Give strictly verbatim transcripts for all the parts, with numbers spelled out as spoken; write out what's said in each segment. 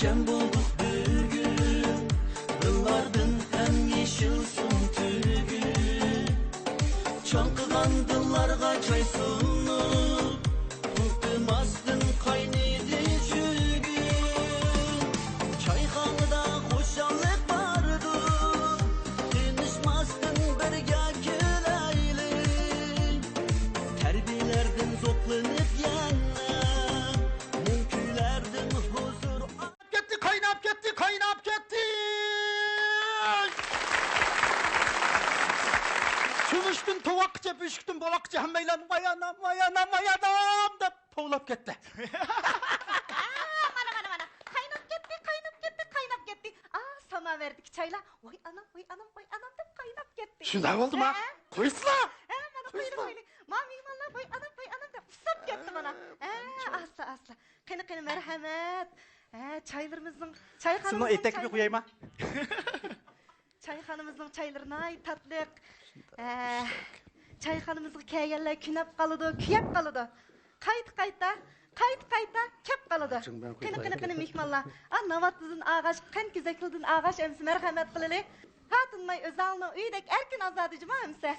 جەم بولدۇق بىر كۈن، دىللاردىن ھەم يېشىلسۇن تۈگۈن. چاڭقىغان دىللارغا چاي سۇنۇپ، توختىماستىن قاينىدى چۈگۈن. چايخانىدا خۇشاللىق باردۇر، تىنچىماستىن بىرگە كۈلەيلى. تەربىيەلەردىن زوقلىنىپ يەنە، مۇڭ كۈيلەردىن ھۇزۇر. كەتتى، قايناپ كەتتى، قايناپ كەتتى. كۈمۈشتىن تۇۋاققىچە، بۆشۈكتىن بوۋاققىچە ھەممەيلەن ۋاي ئانام، ۋاي ئانام، ۋاي ئانام دەپ توۋلاپ كەتتى. مانا، مانا، مانا. قايناپ كەتتى، قايناپ كەتتى، قايناپ كەتتى. ئا، ساماۋەردىكى چايلار. ۋاي ئانام، ۋاي ئانام، ۋاي ئانام دەپ قايناپ كەتتى. شۇنداق بولدىما؟ ھە، ھە. قويسىلا. ھە، مانا قويدى، قويسىلا. قويدى. ما مېھمانلار ۋاي ئانام، ۋاي ئانام دەپ ئۇسساپ كەتتى مانا. ھە، ئاستا، ئاستا. قېنى، قېنى، مەرھەمەت. ھە، چايلىرىمىزنىڭ، سىزنىڭ چايخانىمىزنىڭ ئېتەككە چايلىرى. قويايما؟ چايخانىمىزنىڭ چايلىرى ناھايىتى تاتلىق. ھە، چايخانىمىزغا كەلگەنلەر كۈنەپ قالىدۇ، كۈيەپ قالىدۇ. قايتا، قايتا، قايتا، قايتا كەپ قالىدۇ. قېنى، قېنى، قېنى، مېھمانلار. ئا، ناۋاتتىدىن ئالغاچ، قەنت كېزەكلىدىن ئالغاچ، ئەمسە مەرھەمەت قىلىلى. ھا، تىنماي ئۆزەلنىڭ ئۆيىدەك ئەركىن ئازادە جۇما ئەمسە.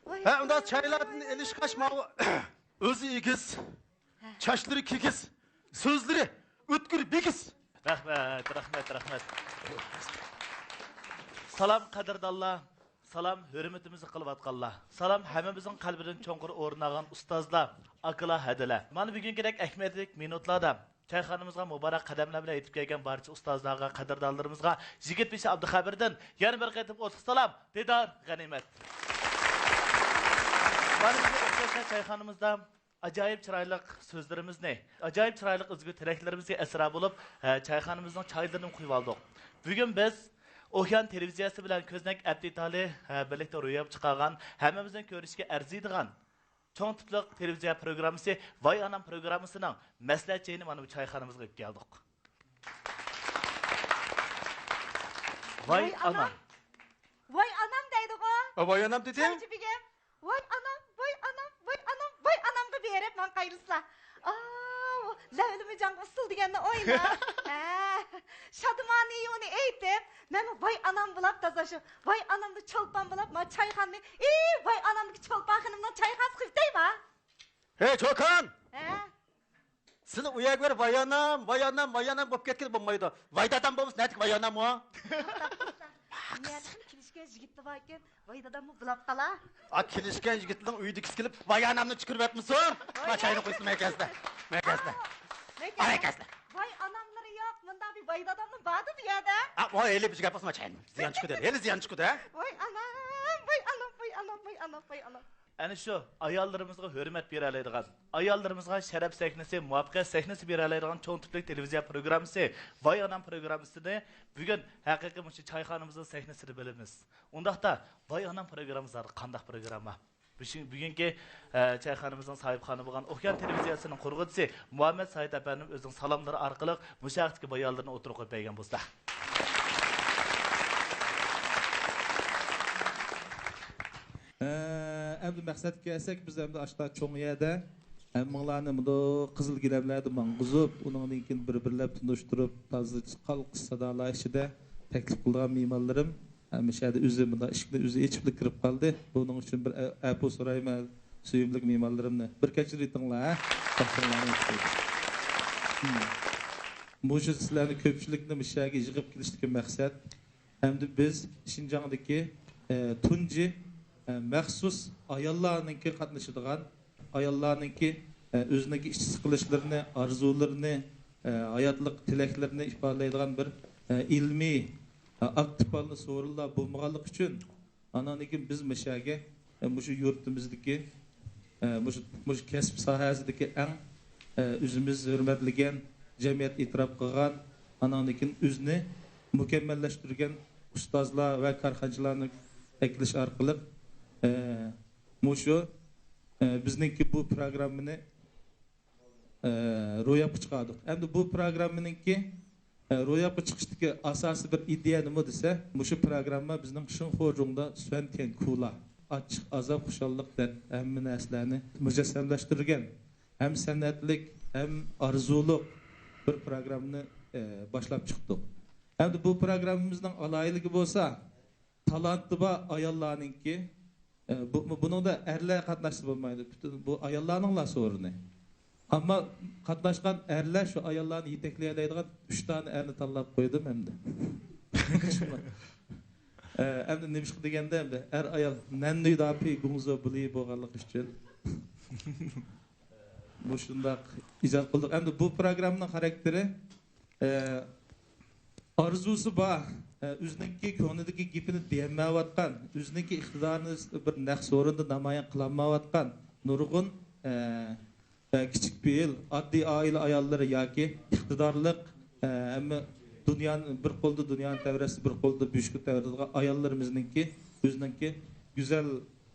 ۋاي، ھە، ئۇنداق ۋاي، چايلاردىن ۋاي، ئېلىشقاچ ۋاي. ماۋۇ ئۆزى ئېگىز، ھە. چاچلىرى كىگىز، سۆزلىرى ئۆتكۈر بىگىز. رەھمەت، رەھمەت، رەھمەت. سالام قەدىردانلار، سالام ھۆرمىتىمىزنى قىلىۋاتقانلار، سالام ھەممىمىزنىڭ قەلبىدىن چوڭقۇر ئورۇن ئالغان ئۇستازلار، ئاكىلار، ھەدىلەر. مانا بۈگۈنكىدەك ئەھمىيەتلىك مىنۇتلاردا چايخانىمىزغا مۇبارەك قەدەملەر بىلەن يېتىپ كەلگەن بارچە ئۇستازلارغا، قەدىردانلىرىمىزغا يىگىت بېشى ئابدۇخەبىردىن يەنە بىر قېتىم ئوتلۇق سالام، دىدار، غەنىيمەت. مانا بۈگۈن ئوخشاشلا چايخانىمىزدا ئاجايىپ چىرايلىق سۆزلىرىمىزنى، ئاجايىپ چىرايلىق ئىزگۈ تىلەكلىرىمىزگە ئەسرا بولۇپ، ھە، چايخانىمىزنىڭ چايلىرىنى قۇيۇۋالدۇق. بۈگۈن بىز ئوكيان تېلېۋىزىيەسى بىلەن كۆزنەك ئەپتىتالى، ھە، بىرلىكتە روياپقا چىقارغان، ھەممىمىزنىڭ كۆرۈشكە ئەرزىيدىغان چوڭ تىپلىق تېلېۋىزىيە پروگراممىسى ۋاي ئانام پروگراممىسىنىڭ مەسلىھەت جېيىنى مانا بۇ چايخانىمىزغا ئېلىپ كەلدۇق. ۋاي ۋاي ئانام. ئانام. ۋاي ئانام دەيدىغۇ. ئا، ۋاي ئانام دېدىڭ؟ چايچى بېگىم. ۋاي ئانام، ۋاي ئانام، ۋاي ئانام، ۋاي ئانامغا بېرىپ ماڭقايلىسىلا. ئاۋۇ، لەۋلىمى جاڭغا ئۇسسۇل دېگەننى ئوينا. ھە، شادىمانىيۇنى ئېيتىپ، مەنمۇ ۋاي ئانام بولاپ تازا شۇ ۋاي ئانامدا چولپان بولاپ، ما چايخانىنى، ئى، ۋاي ئانامدىكى چولپان خېنىمنىڭ چايخانىسى قىلىۋېتەيما؟ ھەي، چوكان! ھە؟ سىلى ئۇ يەرگە بېرىپ، ۋاي ئانام، ۋاي ئانام، ۋاي ئانام بولۇپ كەتكىلى بولمايدۇ. ۋاي دادام بولمىسا، نەدىكى ۋاي ئانام ئۇ؟ نىيەتتىن كېلىشكەن يىگىتلا بار ئىكەن، ۋاي داداممۇ بولاپ قالا. ئا، كېلىشكەن يىگىتنىڭ ئۆيىدىكىسى كېلىپ، ۋاي ئانامنى چۈشكۈرۈۋەتمىسۇن. ۋاي. ما چاينى قۇيسۇن، مەكەزدە. مەكەزدە. ئاۋۇ، مەكەزدە. ۋاي ئاناملىرى يوق، مۇنداق بىر ۋاي داداممۇ باردۇ بۇ يەردە. ئا، ۋاي، ھېلى بىر گەپ بولسا، ما چاينى. زىيان چىقىدۇ، ھېلى زىيان چىقىدۇ، ھە؟ ۋاي ئانام، ۋاي ئانام، ۋاي ئانام، ۋاي ئانام، ۋاي ئانام. ئەنە شۇ ئاياللىرىمىزغا ھۆرمەت بېرەلەيدىغان، ئاياللىرىمىزغا شەرەپ سەھنىسى، مۇۋەپپەقىيەت سەھنىسى بېرەلەيدىغان چوڭ تىپلىق تېلېۋىزىيە پروگراممىسى، ۋاي ئانام پروگراممىسىنى بۈگۈن ھەقىقىي مۇشۇ چايخانىمىزنىڭ سەھنىسىدە بىلىمىز. ئۇنداقتا، ۋاي ئانام پروگراممىسى زادى قانداق پروگرامما؟ بۈشۈ-، بۈگۈنكى، ئە، چايخانىمىزنىڭ ساھىبخانى بولغان ئوكيان تېلېۋىزىيەسىنىڭ قۇرغۇچىسى مۇھەممەد سايىت ئەپەندىم ئۆزىنىڭ سالاملىرى ئارقىلىق مۇشۇ ھەقتىكى بايانلىرىنى ئوتتۇرىغا قويۇپ بەرگەن بولسا. ئەمدى مەقسەتكە كەلسەك، بىز ئەمدى ئاشتا چوڭ يەردە ھەممىڭلارنى مۇنداق قىزىل گىلەملەردە ماڭغۇزۇپ، ئۇنىڭدىن كېيىن بىر-بىرلەپ تونۇشتۇرۇپ، تازا قالقىش سادالار ئىچىدە تەكلىپ قىلىدىغان مېھمانلىرىم، ھەممە شەھەردە ئۆزى مۇنداق ئىشىكنى ئۆزى ئېچىپلا كىرىپ قالدى. بۇنىڭ ئۈچۈن بىر ئە-، ئەپۇ سورايمەن، سۆيۈملۈك مېھمانلىرىمنى. بىر كەچۈرۈۋېتىڭلار، ھە؟ مۇشۇ سىلەرنى كۆپچىلىكنى مۇشۇ يەرگە يىغىپ كېلىشتىكى مەقسەت، ئەمدى بىز شىنجاڭدىكى، ئە، تۇنجى، ئە، مەخسۇس ئاياللارنىڭكى قاتنىشىدىغان، ئاياللارنىڭكى، ئە، ئۆزىنىڭكى ئىچ سىقىلىشلىرىنى، ئارزۇلىرىنى، ئە، ھاياتلىق تىلەكلىرىنى ئىپادىلەيدىغان بىر، ئە، ئىلمىي، ئە، ئاكتىپ ھالدا سورۇنلار بولمىغانلىقى ئۈچۈن، ئاناندىن كېيىن بىز مۇشۇ يەرگە، ئە، مۇشۇ يۇرتىمىزدىكى، ئە، مۇشۇ، مۇشۇ كەسىپ ساھەسىدىكى ئەڭ، ئە، ئۆزىمىز ھۆرمەتلىگەن، جەمئىيەت ئېتىراپ قىلغان، ئاناندىن كېيىن ئۆزىنى مۇكەممەللەشتۈرگەن ئۇستازلار ۋە كارخانىچىلارنى ئەكېلىش ئارقىلىق، ئە، مۇشۇ، ئە، بىزنىڭكى بۇ پروگراممىنى، ئە، روياپقا چىقاردۇق. ئەمدى بۇ پروگراممىنىڭكى، ئە، روياپقا چىقىشتىكى ئاساسىي بىر ئىدىيە نېمە دېسە، مۇشۇ پروگرامما بىزنىڭ شىنخۇا جۇڭدا سۈەنتيەن كۇلا، ئاچچىق، ئازاب، خۇشاللىق، دەرد، ھەممە نەرسىلەرنى مۇجەسسەملەشتۈرگەن، ھەم سەنئەتلىك، ھەم ئارزۇلۇق، بىر پروگراممىنى، ئە، باشلاپ چىقتۇق. ئەمدى بۇ پروگراممىمىزنىڭ ئالاھىدىلىكى بولسا، تالانتى بار ئاياللارنىڭكى، ئە، بۇ، بۇنىڭدا ئەرلەر قاتناشسا بولمايدۇ. پۈتۈن بۇ ئاياللارنىڭلا سورۇنى. ئەمما قاتناشقان ئەرلەر شۇ ئاياللارنى يېتەكلىيەلەيدىغان ئۈچ دانە ئەرنى تاللاپ قويدۇم ئەمدى. ئە، ئەمدى نېمىشقا دېگەندە، ئەمدى ئەر ئايال نەننى داپى گۇڭزو بىلى بولغانلىقى ئۈچۈن مۇشۇنداق ئىجاد قىلدۇق. ئەمدى بۇ پروگراممىنىڭ خاراكتېرى، ئە، ئارزۇسى بار، ئە، ئۆزىنىڭكى كۆڭلىدىكى گېپىنى دېيەلمەيۋاتقان، ئۆزىنىڭكى ئىقتىدارىنى بىر نەق سورۇندا نامايان قىلالمايۋاتقان نۇرغۇن، ئە، ئە، كىچىك پېئىل، ئاددىي ئائىلە ئاياللىرى ياكى ئىقتىدارلىق، ئە، ھەممە دۇنيانى بىر قولدا دۇنيانى تەۋرەتسە، بىر قولدا بۆشۈكنى تەۋرىتىدىغان ئاياللىرىمىزنىڭكى ئۆزىنىڭكى گۈزەل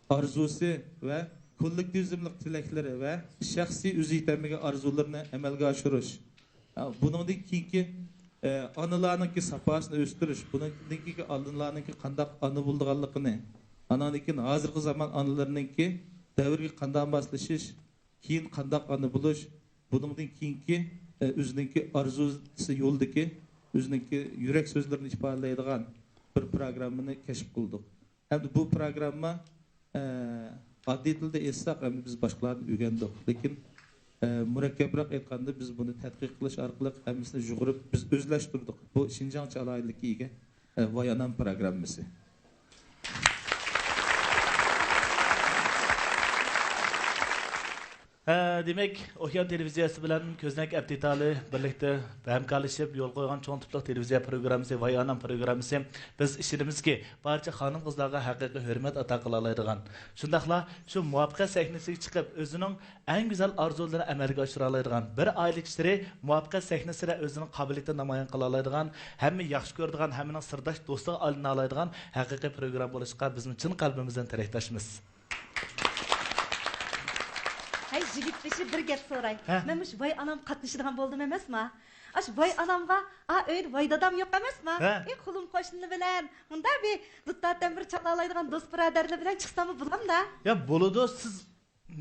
ئارزۇسى ۋە كوللېكتىۋىزملىق تىلەكلىرى ۋە شەخسىي ئۆزى يېتەلمىگەن ئارزۇلىرىنى ئەمەلگە ئاشۇرۇش. ھە، بۇنىڭدىن كېيىنكى، ئە، ئانىلارنىڭكى ساپاسىنى ئۆستۈرۈش، بۇنىڭدىن كېيىنكى ئانىلارنىڭكى قانداق ئانا بولىدىغانلىقىنى، ئاناندىن كېيىن ھازىرقى زامان ئانىلىرىنىڭكى دەۋرگە قانداق ماسلىشىش، كېيىن قانداق ئانا بولۇش، بۇنىڭدىن كېيىنكى، ئە، ئۆزىنىڭكى ئارزۇسى يولىدىكى ئۆزىنىڭكى يۈرەك سۆزلىرىنى ئىپادىلەيدىغان بىر پروگراممىنى كەشىپ قىلدۇق. ئەمدى بۇ پروگرامما، ئە، ئاددىي تىلدا ئېيتساق، ئەمدى بىز باشقىلاردىن ئۆگەندۇق. لېكىن، ئە، مۇرەككەپرەك ئېيتقاندا، بىز بۇنى تەتقىق قىلىش ئارقىلىق ھەممىسىنى يۇغۇرۇپ، بىز ئۆزلەشتۈردۇق. بۇ شىنجاڭچە ئالاھىدىلىككە ئىگە، ئە، ۋاي ئانام پروگراممىسى. ھە، دېمەك، ئوكيان تېلېۋىزىيەسى بىلەن كۆزنەك ئەپتىتالى بىرلىكتە ھەمكارلىشىپ يولغا قويغان چوڭ تىپلىق تېلېۋىزىيە پروگراممىسى، ۋاي ئانام پروگراممىسى. بىز ئىشىنىمىزكى، بارچە خانىم-قىزلارغا ھەقىقىي ھۆرمەت ئاتا قىلالايدىغان، شۇنداقلا شۇ مۇۋەپپەقىيەت سەھنىسىگە چىقىپ، ئۆزىنىڭ ئەڭ گۈزەل ئارزۇلىرىنى ئەمەلگە ئاشۇرالايدىغان بىر ئائىلە كىشىلىرى مۇۋەپپەقىيەت سەھنىسىدە ئۆزىنىڭ قابىلىيىتىنى نامايان قىلالايدىغان، ھەممە ياخشى كۆرىدىغان، ھەممىنىڭ سىرداش دوستىغا ئايلىنالايدىغان ھەقىقىي پروگرامما بولۇشىغا بىزمۇ چىن قەلبىمىزدىن تىلەكداشمىز. ھەي، يىگىت بېشى، بىر گەپ سوراي. ھە؟ مەن مۇشۇ ۋاي ئانام قاتنىشىدىغان بولدۇم ئەمەسما؟ ئاشۇ ۋاي ئانامغا، ئا، ئۆيدە ۋاي دادام يوق ئەمەسما؟ ھە؟ ئى، قولۇم قوشنىلار بىلەن مۇنداق بىر دۇتارتەمبۇر چالالايدىغان دوست بۇرادەرلەر بىلەن چىقساممۇ بولامدا؟ يا، بولىدۇ، سىز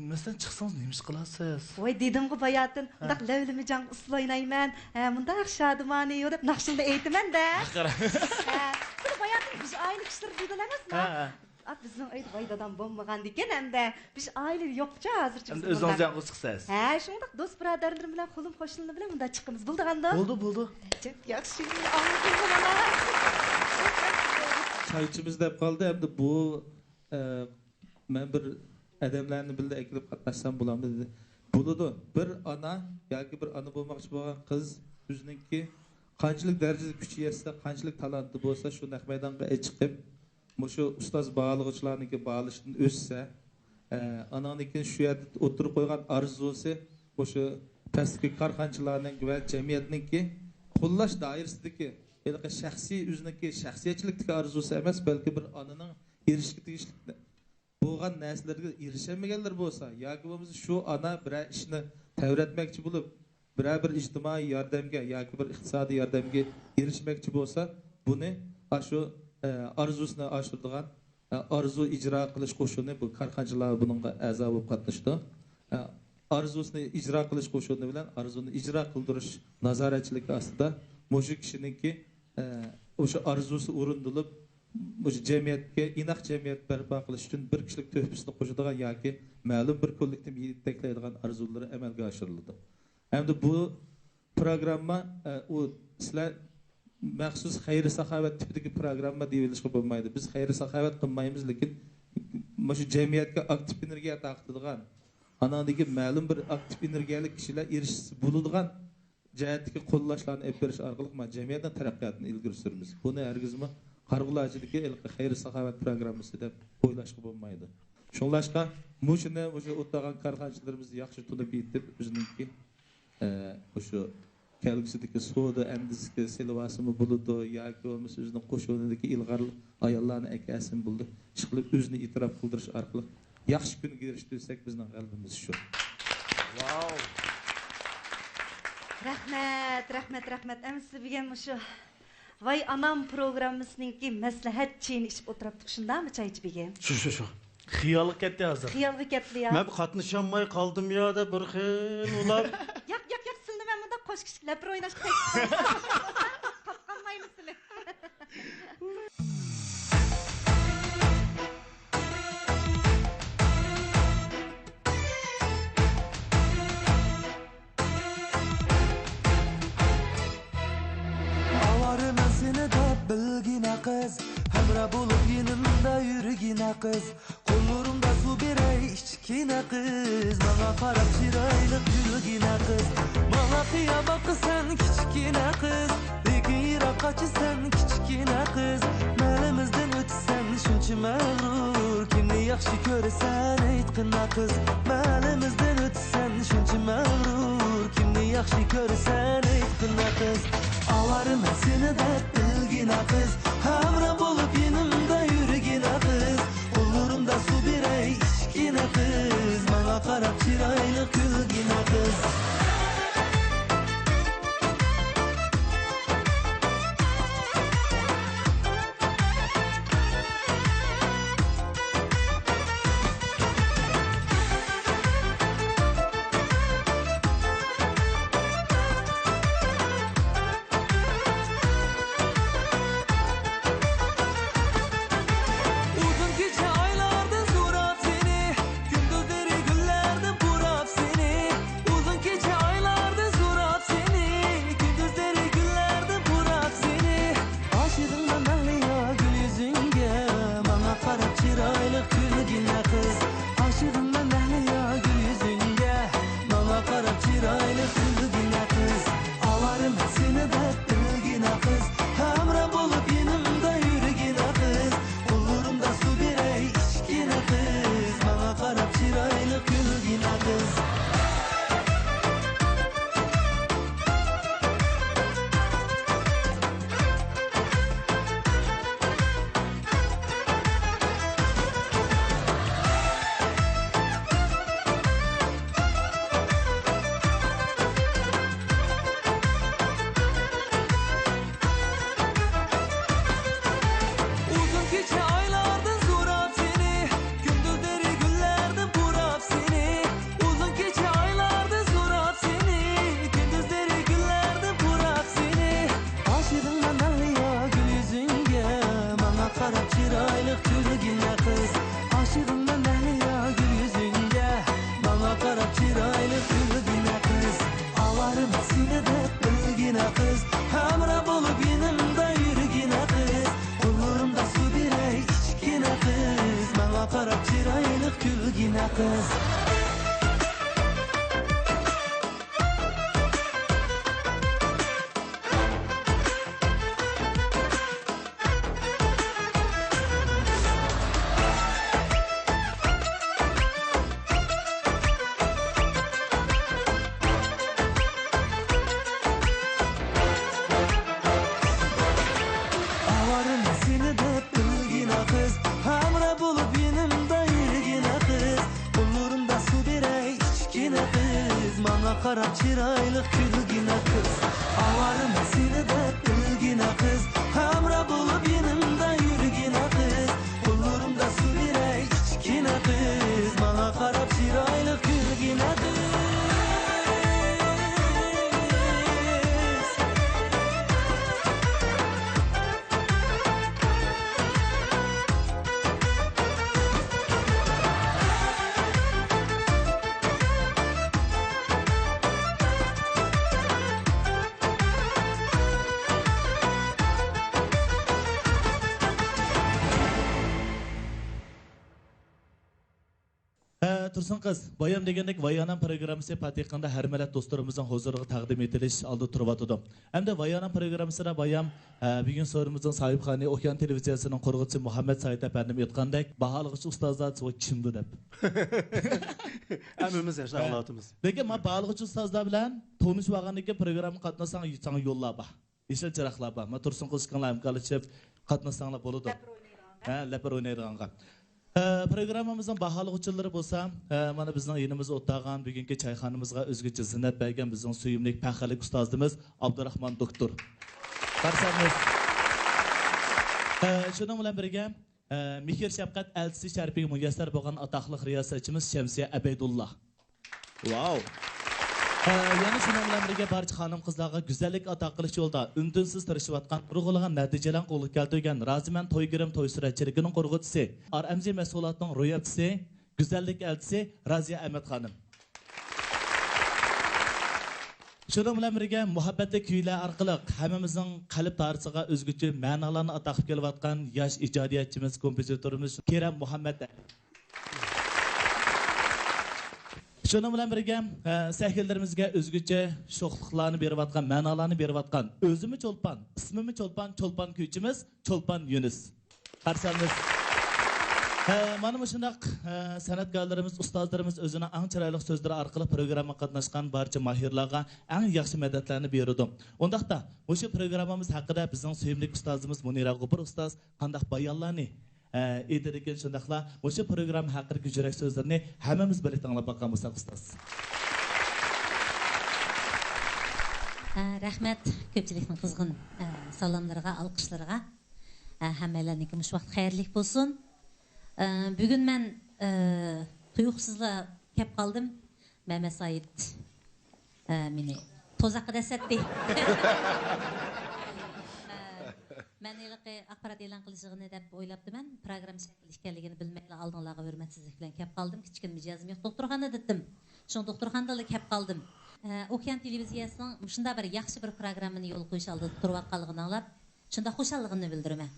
مەسىلەن، چىقسىڭىز نېمە ئىش قىلارسىز؟ ۋاي، دېدىمغۇ باياتىن، ھە. مۇنداق لەۋلىمىجاڭ ئۇسسۇل ئوينايمەن، ھە، مۇنداق شادىمانە يو دەپ ناخشىمنى ئېيتىمەن-دە. ھە، سىلى باياتىن بىز ئائىلە كىشىلىرى دېدىلە ئەمەسما؟ ھە، ھە. ئا، بىزنىڭ ئۆيدە ۋاي دادام بولمىغاندىكىن ھەمدە بىز ئائىلە يوقچە ھازىرچە ئەمدى بىزنىڭ ئۆزىڭىز مۇنداق. يالغۇز چىقىسىز. ھە، شۇنداق دوست بۇرادەرلىرىم بىلەن قولۇم قوشنىلىرىم بىلەن مۇنداق چىقىمىز. بولىدىغاندۇ؟ بولدى، بولدى. ئەجەب ياخشى، ئاڭلىدىڭغۇ بالا. چاي ئىچىمىز دەپ قالدى. ئەمدى بۇ، ئە، مەن بىر ئادەملەرنى بىللە ئەكېلىپ قاتناشسام بولامدۇ دېدى. بولىدۇ. بىر ئانا ياكى بىر ئانا بولماقچى بولغان قىز ئۆزىنىڭكى قانچىلىك دەرىجىدە كۈچى يەتسە، قانچىلىك تالانتى بولسا، شۇ نەق مەيدانغا چىقىپ، مۇشۇ ئۇستاز باھالىغۇچىلارنىڭكى باھالىشىدىن ئۆتسە، ئە، ئاناندىن كېيىن شۇ يەردە ئوتتۇرىغا قويغان ئارزۇسى، مۇشۇ پەستىكى كارخانىچىلارنىڭ ۋە جەمئىيەتنىڭكى قوللاش دائىرىسىدىكى ھېلىقى شەخسىي، ئۆزىنىڭكى شەخسىيەتچىلىكتىكى ئارزۇسى ئەمەس، بەلكى بىر ئانىنىڭ ئېرىشىشكە تېگىشلىك بولغان نەرسىلەرگە ئېرىشەلمىگەنلەر بولسا، ياكى بولمىسا شۇ ئانا بىرەر ئىشنى تەۋرەتمەكچى بولۇپ، بىرەر بىر ئىجتىمائىي ياردەمگە ياكى بىر ئىقتىسادىي ياردەمگە ئېرىشمەكچى بولسا، بۇنى ئاشۇ، ئە، ئارزۇسىنى ئاشۇرىدىغان، ئە، ئارزۇ ئىجرا قىلىش قوشۇنى، بۇ كارخانىچىلار بۇنىڭغا ئەزا بولۇپ قاتنىشىدۇ. ئە، ئارزۇسىنى ئىجرا قىلىش قوشۇنى بىلەن ئارزۇنى ئىجرا قىلدۇرۇش نازارەتچىلىكى ئاستىدا مۇشۇ كىشىنىڭكى، ئە، ئوشۇ ئارزۇسى ئورۇندىلىپ، مۇشۇ جەمئىيەتكە ئىناق جەمئىيەت بەرپا قىلىش ئۈچۈن بىر كىشىلىك تۆھپىسىنى قوشىدىغان ياكى مەلۇم بىر كوللېكتىپ يېتەكلەيدىغان ئارزۇلىرى ئەمەلگە ئاشۇرۇلىدۇ. ئەمدى بۇ پروگرامما، ئە، ئۇ سىلەر مەخسۇس خەير-ساخاۋەت تىپىدىكى پروگرامما دېيىۋېلىشقا بولمايدۇ. بىز خەير-ساخاۋەت قىلمايمىز، لېكىن مۇشۇ جەمئىيەتكە ئاكتىپ ئېنېرگىيە ئاتا قىلىدىغان، ئاناندىن كېيىن مەلۇم بىر ئاكتىپ ئېنېرگىيەلىك كىشىلەر ئېرىشىشى بولىدىغان جەھەتتىكى قوللاشلارنى ئېلىپ بېرىش ئارقىلىق مانا جەمئىيەتنىڭ تەرەققىياتىنى ئىلگىرى سۈرىمىز. بۇنى ھەرگىزمۇ قارىغۇلار ئىچىدىكى ھېلىقى خەير-ساخاۋەت پروگراممىسى دەپ ئويلاشقا بولمايدۇ. شۇڭلاشقا مۇشۇنى، مۇشۇ ئولتۇرغان كارخانىچىلىرىمىز ياخشى تونۇپ يېتىپ، ئۆزىنىڭكى، ئە، مۇشۇ كەلگۈسىدىكى سودا ئەندىزىسىگە سېلىۋالسىمۇ بولىدۇ ياكى بولمىسا ئۆزىنىڭ قوشۇنىدىكى ئىلغارلىق ئاياللارنى ئەكەلسىمۇ بولىدۇ. ئىشقىلىپ ئۆزىنى ئېتىراپ قىلدۇرۇش ئارقىلىق ياخشى كۈنگە ئېرىشتۈرسەك، بىزنىڭ غەلىبىمىز شۇ. ۋاۋ! رەھمەت، رەھمەت، رەھمەت. ئەمىسە بۈگۈن مۇشۇ ۋاي ئانام پروگراممىسىنىڭكى مەسلىھەت چېيىنى ئىچىپ ئولتۇراتتۇق، شۇنداقمۇ چايچى بېگىم؟ شۇ، شۇ، شۇ. خىيالغا كەتتى ھازىر. خىيالغا كەتتى يا. مەن بىر قاتنىشالماي قالدىم يا دەپ بىر خىل ئۇلاپ. ياق، ياق، ياق، سىلىنى مەن مۇنداق كىچىك لەپىر ئويناشقا كەتتى. قاپقانمايمىز سىلى. ئاۋارىمەن سېنى دەپ بىلگىنە قىز، ھەمراھ بولۇپ يېنىمدا يۈرگىنە قىز، قوللىرىمدا سۇ بېرەي ئىچكىنە قىز، ماڭا قاراپ چىرايلىق كۈلگىنە قىز. ماڭا قىيا باقىسەن كىچىككىنە قىز، لېكىن يىراق قاچىسەن كىچىككىنە قىز. مەھلىمىزدىن ئۆتىسەن شۇنچە مەغرۇر، كىمنى ياخشى كۆرىسەن ئېيتقىنا قىز. مەھلىمىزدىن ئۆتىسەن شۇنچە مەغرۇر، كىمنى ياخشى كۆرىسەن ئېيتقىنا قىز. ئاۋارىمەن سېنى دەپ بىلگىنە قىز، ھەمراھ بولۇپ يېنىمدا يۈرگىنە قىز، قوللىرىمدا سۇ بېرەي ئىچكىنە قىز، ماڭا قاراپ چىرايلىق كۈلگىنە قىز. ئۇزۇن كېچە ئايلاردىن سوراپ سېنى، كۈندۈزلىرى گۈللەردىن پۇراپ سېنى. ئۇزۇن كېچە ئايلاردىن سوراپ سېنى، كۈندۈزلىرى گۈللەردىن پۇراپ سېنى. ئاشىقىڭمەن مەھلىيا گۈل يۈزۈڭگە، ماڭا قاراپ چىرايلىق كۈلگىنە قىز. ئاشىقىڭمەن مەھلىيا گۈل يۈزۈڭگە، ماڭا قاراپ چىرايلىق كۈلگىنە قىز. ئاۋارىمەن سېنى دەپ بىلگىنە قىز، ھەمراھ بولۇپ يېنىمدا يۈرگىنە قىز، قوللىرىمدا سۇ بېرەي ئىچكىنە قىز، ماڭا قاراپ چىرايلىق كۈلگىنە قىز. ئۇزۇن كېچە ئايلاردىن سوراپ سېنى، كۈندۈزلىرى گۈللەردىن پۇراپ سېنى. ئۇزۇن كېچە ئايلاردىن سوراپ سېنى، كۈندۈزلىرى گۈللەردىن پۇراپ سېنى. ئاشىقىڭمەن مەھلىيا گۈل يۈزۈڭگە، ماڭا قاراپ چىرايلىق كۈلگىنە قىز. ئاشىقىڭمەن مەھلىيا گۈل يۈزۈڭگە، ماڭا قاراپ چىرايلىق كۈلگىنە قىز. ئاۋارىمەن سېنى دەپ بىلگىنە قىز، ھەمراھ بولۇپ يېنىمدا يۈرگىنە قىز. قوللىرىمدا سۇ بېرەي ئىچكىنە قىز، ماڭا قاراپ چىرايلىق كۈلگىنە قىز. ئاۋارىمەن سېنى دەپ بىلگىنە قىز، ھەمراھ بولۇپ يېنىمدا يۈرگىنە قىز. قوللىرىمدا سۇ بېرەي ئىچكىنە قىز، ماڭا قاراپ چىرايلىق كۈلگىنە قىز. ئاۋارىمەن سېنى دەپ بىلگىنە قىز، ھەمراھ بولۇپ يېنىمدا يۈرگىنە قىز. قوللىرىمدا سۇ بېرەي ئىچكىنە قىز، ماڭا قاراپ چىرايلىق كۈلگىنە قىز. ھە، تۇرسۇن قىز، بايام دېگەندەك ۋايانام پروگراممىسى پاتېقىڭدا ھەر مىللەت دوستلىرىمىزنىڭ ھۇزۇرىغا تەقدىم ئېتىلىش ئالدىدا تۇرۇۋاتىدۇ. ئەمدى ۋايانام پروگراممىسىدا بايام، ھە، بۈگۈن سورۇنىمىزنىڭ ساھىبخانى ئوكيان تېلېۋىزىيەسىنىڭ قۇرغۇچىسى مۇھەممەد سايىت ئەپەندىم ئېيتقاندەك، باھالىغۇچى ئۇستازلار دېسە، ۋاي، كىمدۇ دەپ. ھەممىمىز ياشاپ ئاڭلاۋاتىمىز. لېكىن مانا باھالىغۇچى ئۇستازلار بىلەن تونۇشۇۋالغاندىن كېيىن پروگراممىغا قاتناشساڭ، ساڭا يوللار بار. يېشىل چىراغلار بار. مانا تۇرسۇن قىز ئىككىڭلار ھەمكارلىشىپ قاتناشساڭلار بولىدۇ. ھە، لەپىر ئوينايدىغانغا. ئە، پروگراممىمىزنىڭ باھالىغۇچىلىرى بولسا، ئە، مانا بىزنىڭ يېنىمىزدا ئولتۇرغان، بۈگۈنكى چايخانىمىزغا ئۆزگىچە زىننەت بەرگەن بىزنىڭ سۆيۈملۈك پەخىرلىك ئۇستازىمىز ئابدۇراخمان دوكتور. قارىساڭىز، ئە، شۇنىڭ بىلەن بىرگە، ئە، مېھىر شەپقەت ئەلچىسى شەرىپىگە مۇيەسسەر بولغان ئاتاقلىق رىياسەتچىمىز شەمسىيە ئەبەيدۇللا. ۋاۋ! ئە، يەنە شۇنىڭ بىلەن بىرگە بارچە خانىم-قىزلارغا گۈزەللىك ئاتا قىلىش يولىدا ئۈندىنسىز تىرىشىۋاتقان، نۇرغۇنلىغان نەتىجىلەرنى قولغا كەلتۈرگەن رازىمەن توي گىرىم توي سۈرەت شىركىتىنىڭ قۇرغۇچىسى، ئار ئەم جى مەھسۇلاتىنىڭ روياپچىسى، گۈزەللىك ئەلچىسى رازىيە ئەمەت خانىم. شۇنىڭ بىلەن بىرگە، مۇھەببەتلىك كۈيلەر ئارقىلىق ھەممىمىزنىڭ قەلب تارىسىغا ئۆزگىچە مەنالارنى ئاتا قىلىپ كېلىۋاتقان ياش ئىجادىيەتچىمىز، كومپوزىتورىمىز كېرەم مۇھەممەت. شۇنىڭ بىلەن بىرگە، ئە، سەھىلىرىمىزگە ئۆزگىچە شوخلۇقلارنى بېرىۋاتقان، مەنالارنى بېرىۋاتقان، ئۆزىمۇ چولپان، ئىسمىمۇ چولپان، چولپان كۈيچىمىز چولپان يۈنۈس. قارشى ئالىمىز. ھە، مانا مۇشۇنداق، ھە، سەنئەتكارلىرىمىز، ئۇستازلىرىمىز ئۆزىنىڭ ئەڭ چىرايلىق سۆزلىرى ئارقىلىق پروگراممىغا قاتناشقان بارچە ماھىرلارغا ئەڭ ياخشى مەدەتلەرنى بېرىدۇ. ئۇنداقتا، مۇشۇ پروگراممىمىز ھەققىدە بىزنىڭ سۆيۈملۈك ئۇستازىمىز مۇنىرە غوپۇر ئۇستاز قانداق بايانلارنى، ھە، ئېيتىدىكىن، شۇنداقلا مۇشۇ پروگرامما ھەققىدىكى يۈرەك سۆزلىرىنى ھەممىمىز بىرلىكتە ئاڭلاپ باققان بولساق، ئۇستاز. ھە، رەھمەت كۆپچىلىكنىڭ قىزغىن، ھە، سالاملىرىغا، ئالقىشلىرىغا. ئە، ھەممەيلەننىڭكى مۇشۇ ۋاقىت خەيرلىك بولسۇن. ئە، بۈگۈن مەن، ئە، تۇيۇقسىزلا كەپ قالدىم. مەمەت سايىت، ئە، مېنى توزاققا دەسسەتتى. ئە، مەن ھېلىقى ئاخبارات ئېلان قىلىش يىغىنى دەپ ئويلاپتىمەن. پروگرامما شەكلى ئىكەنلىكىنى بىلمەيلا ئالدىڭلارغا ھۆرمەتسىزلىك بىلەن كەپ قالدىم. كىچىككىنە مىجەزىم يوق. دوختۇرخانىدا دېتىم. شۇڭا دوختۇرخانىدىلا كەپ قالدىم. ئە، ئوكيان تېلېۋىزىيەسىنىڭ مۇشۇنداق بىر ياخشى بىر پروگراممىنى يولغا قويۇش ئالدىدا تۇرۇۋاتقانلىقىنى ئاڭلاپ، شۇنداق خۇشاللىقىمنى بىلدۈرىمەن.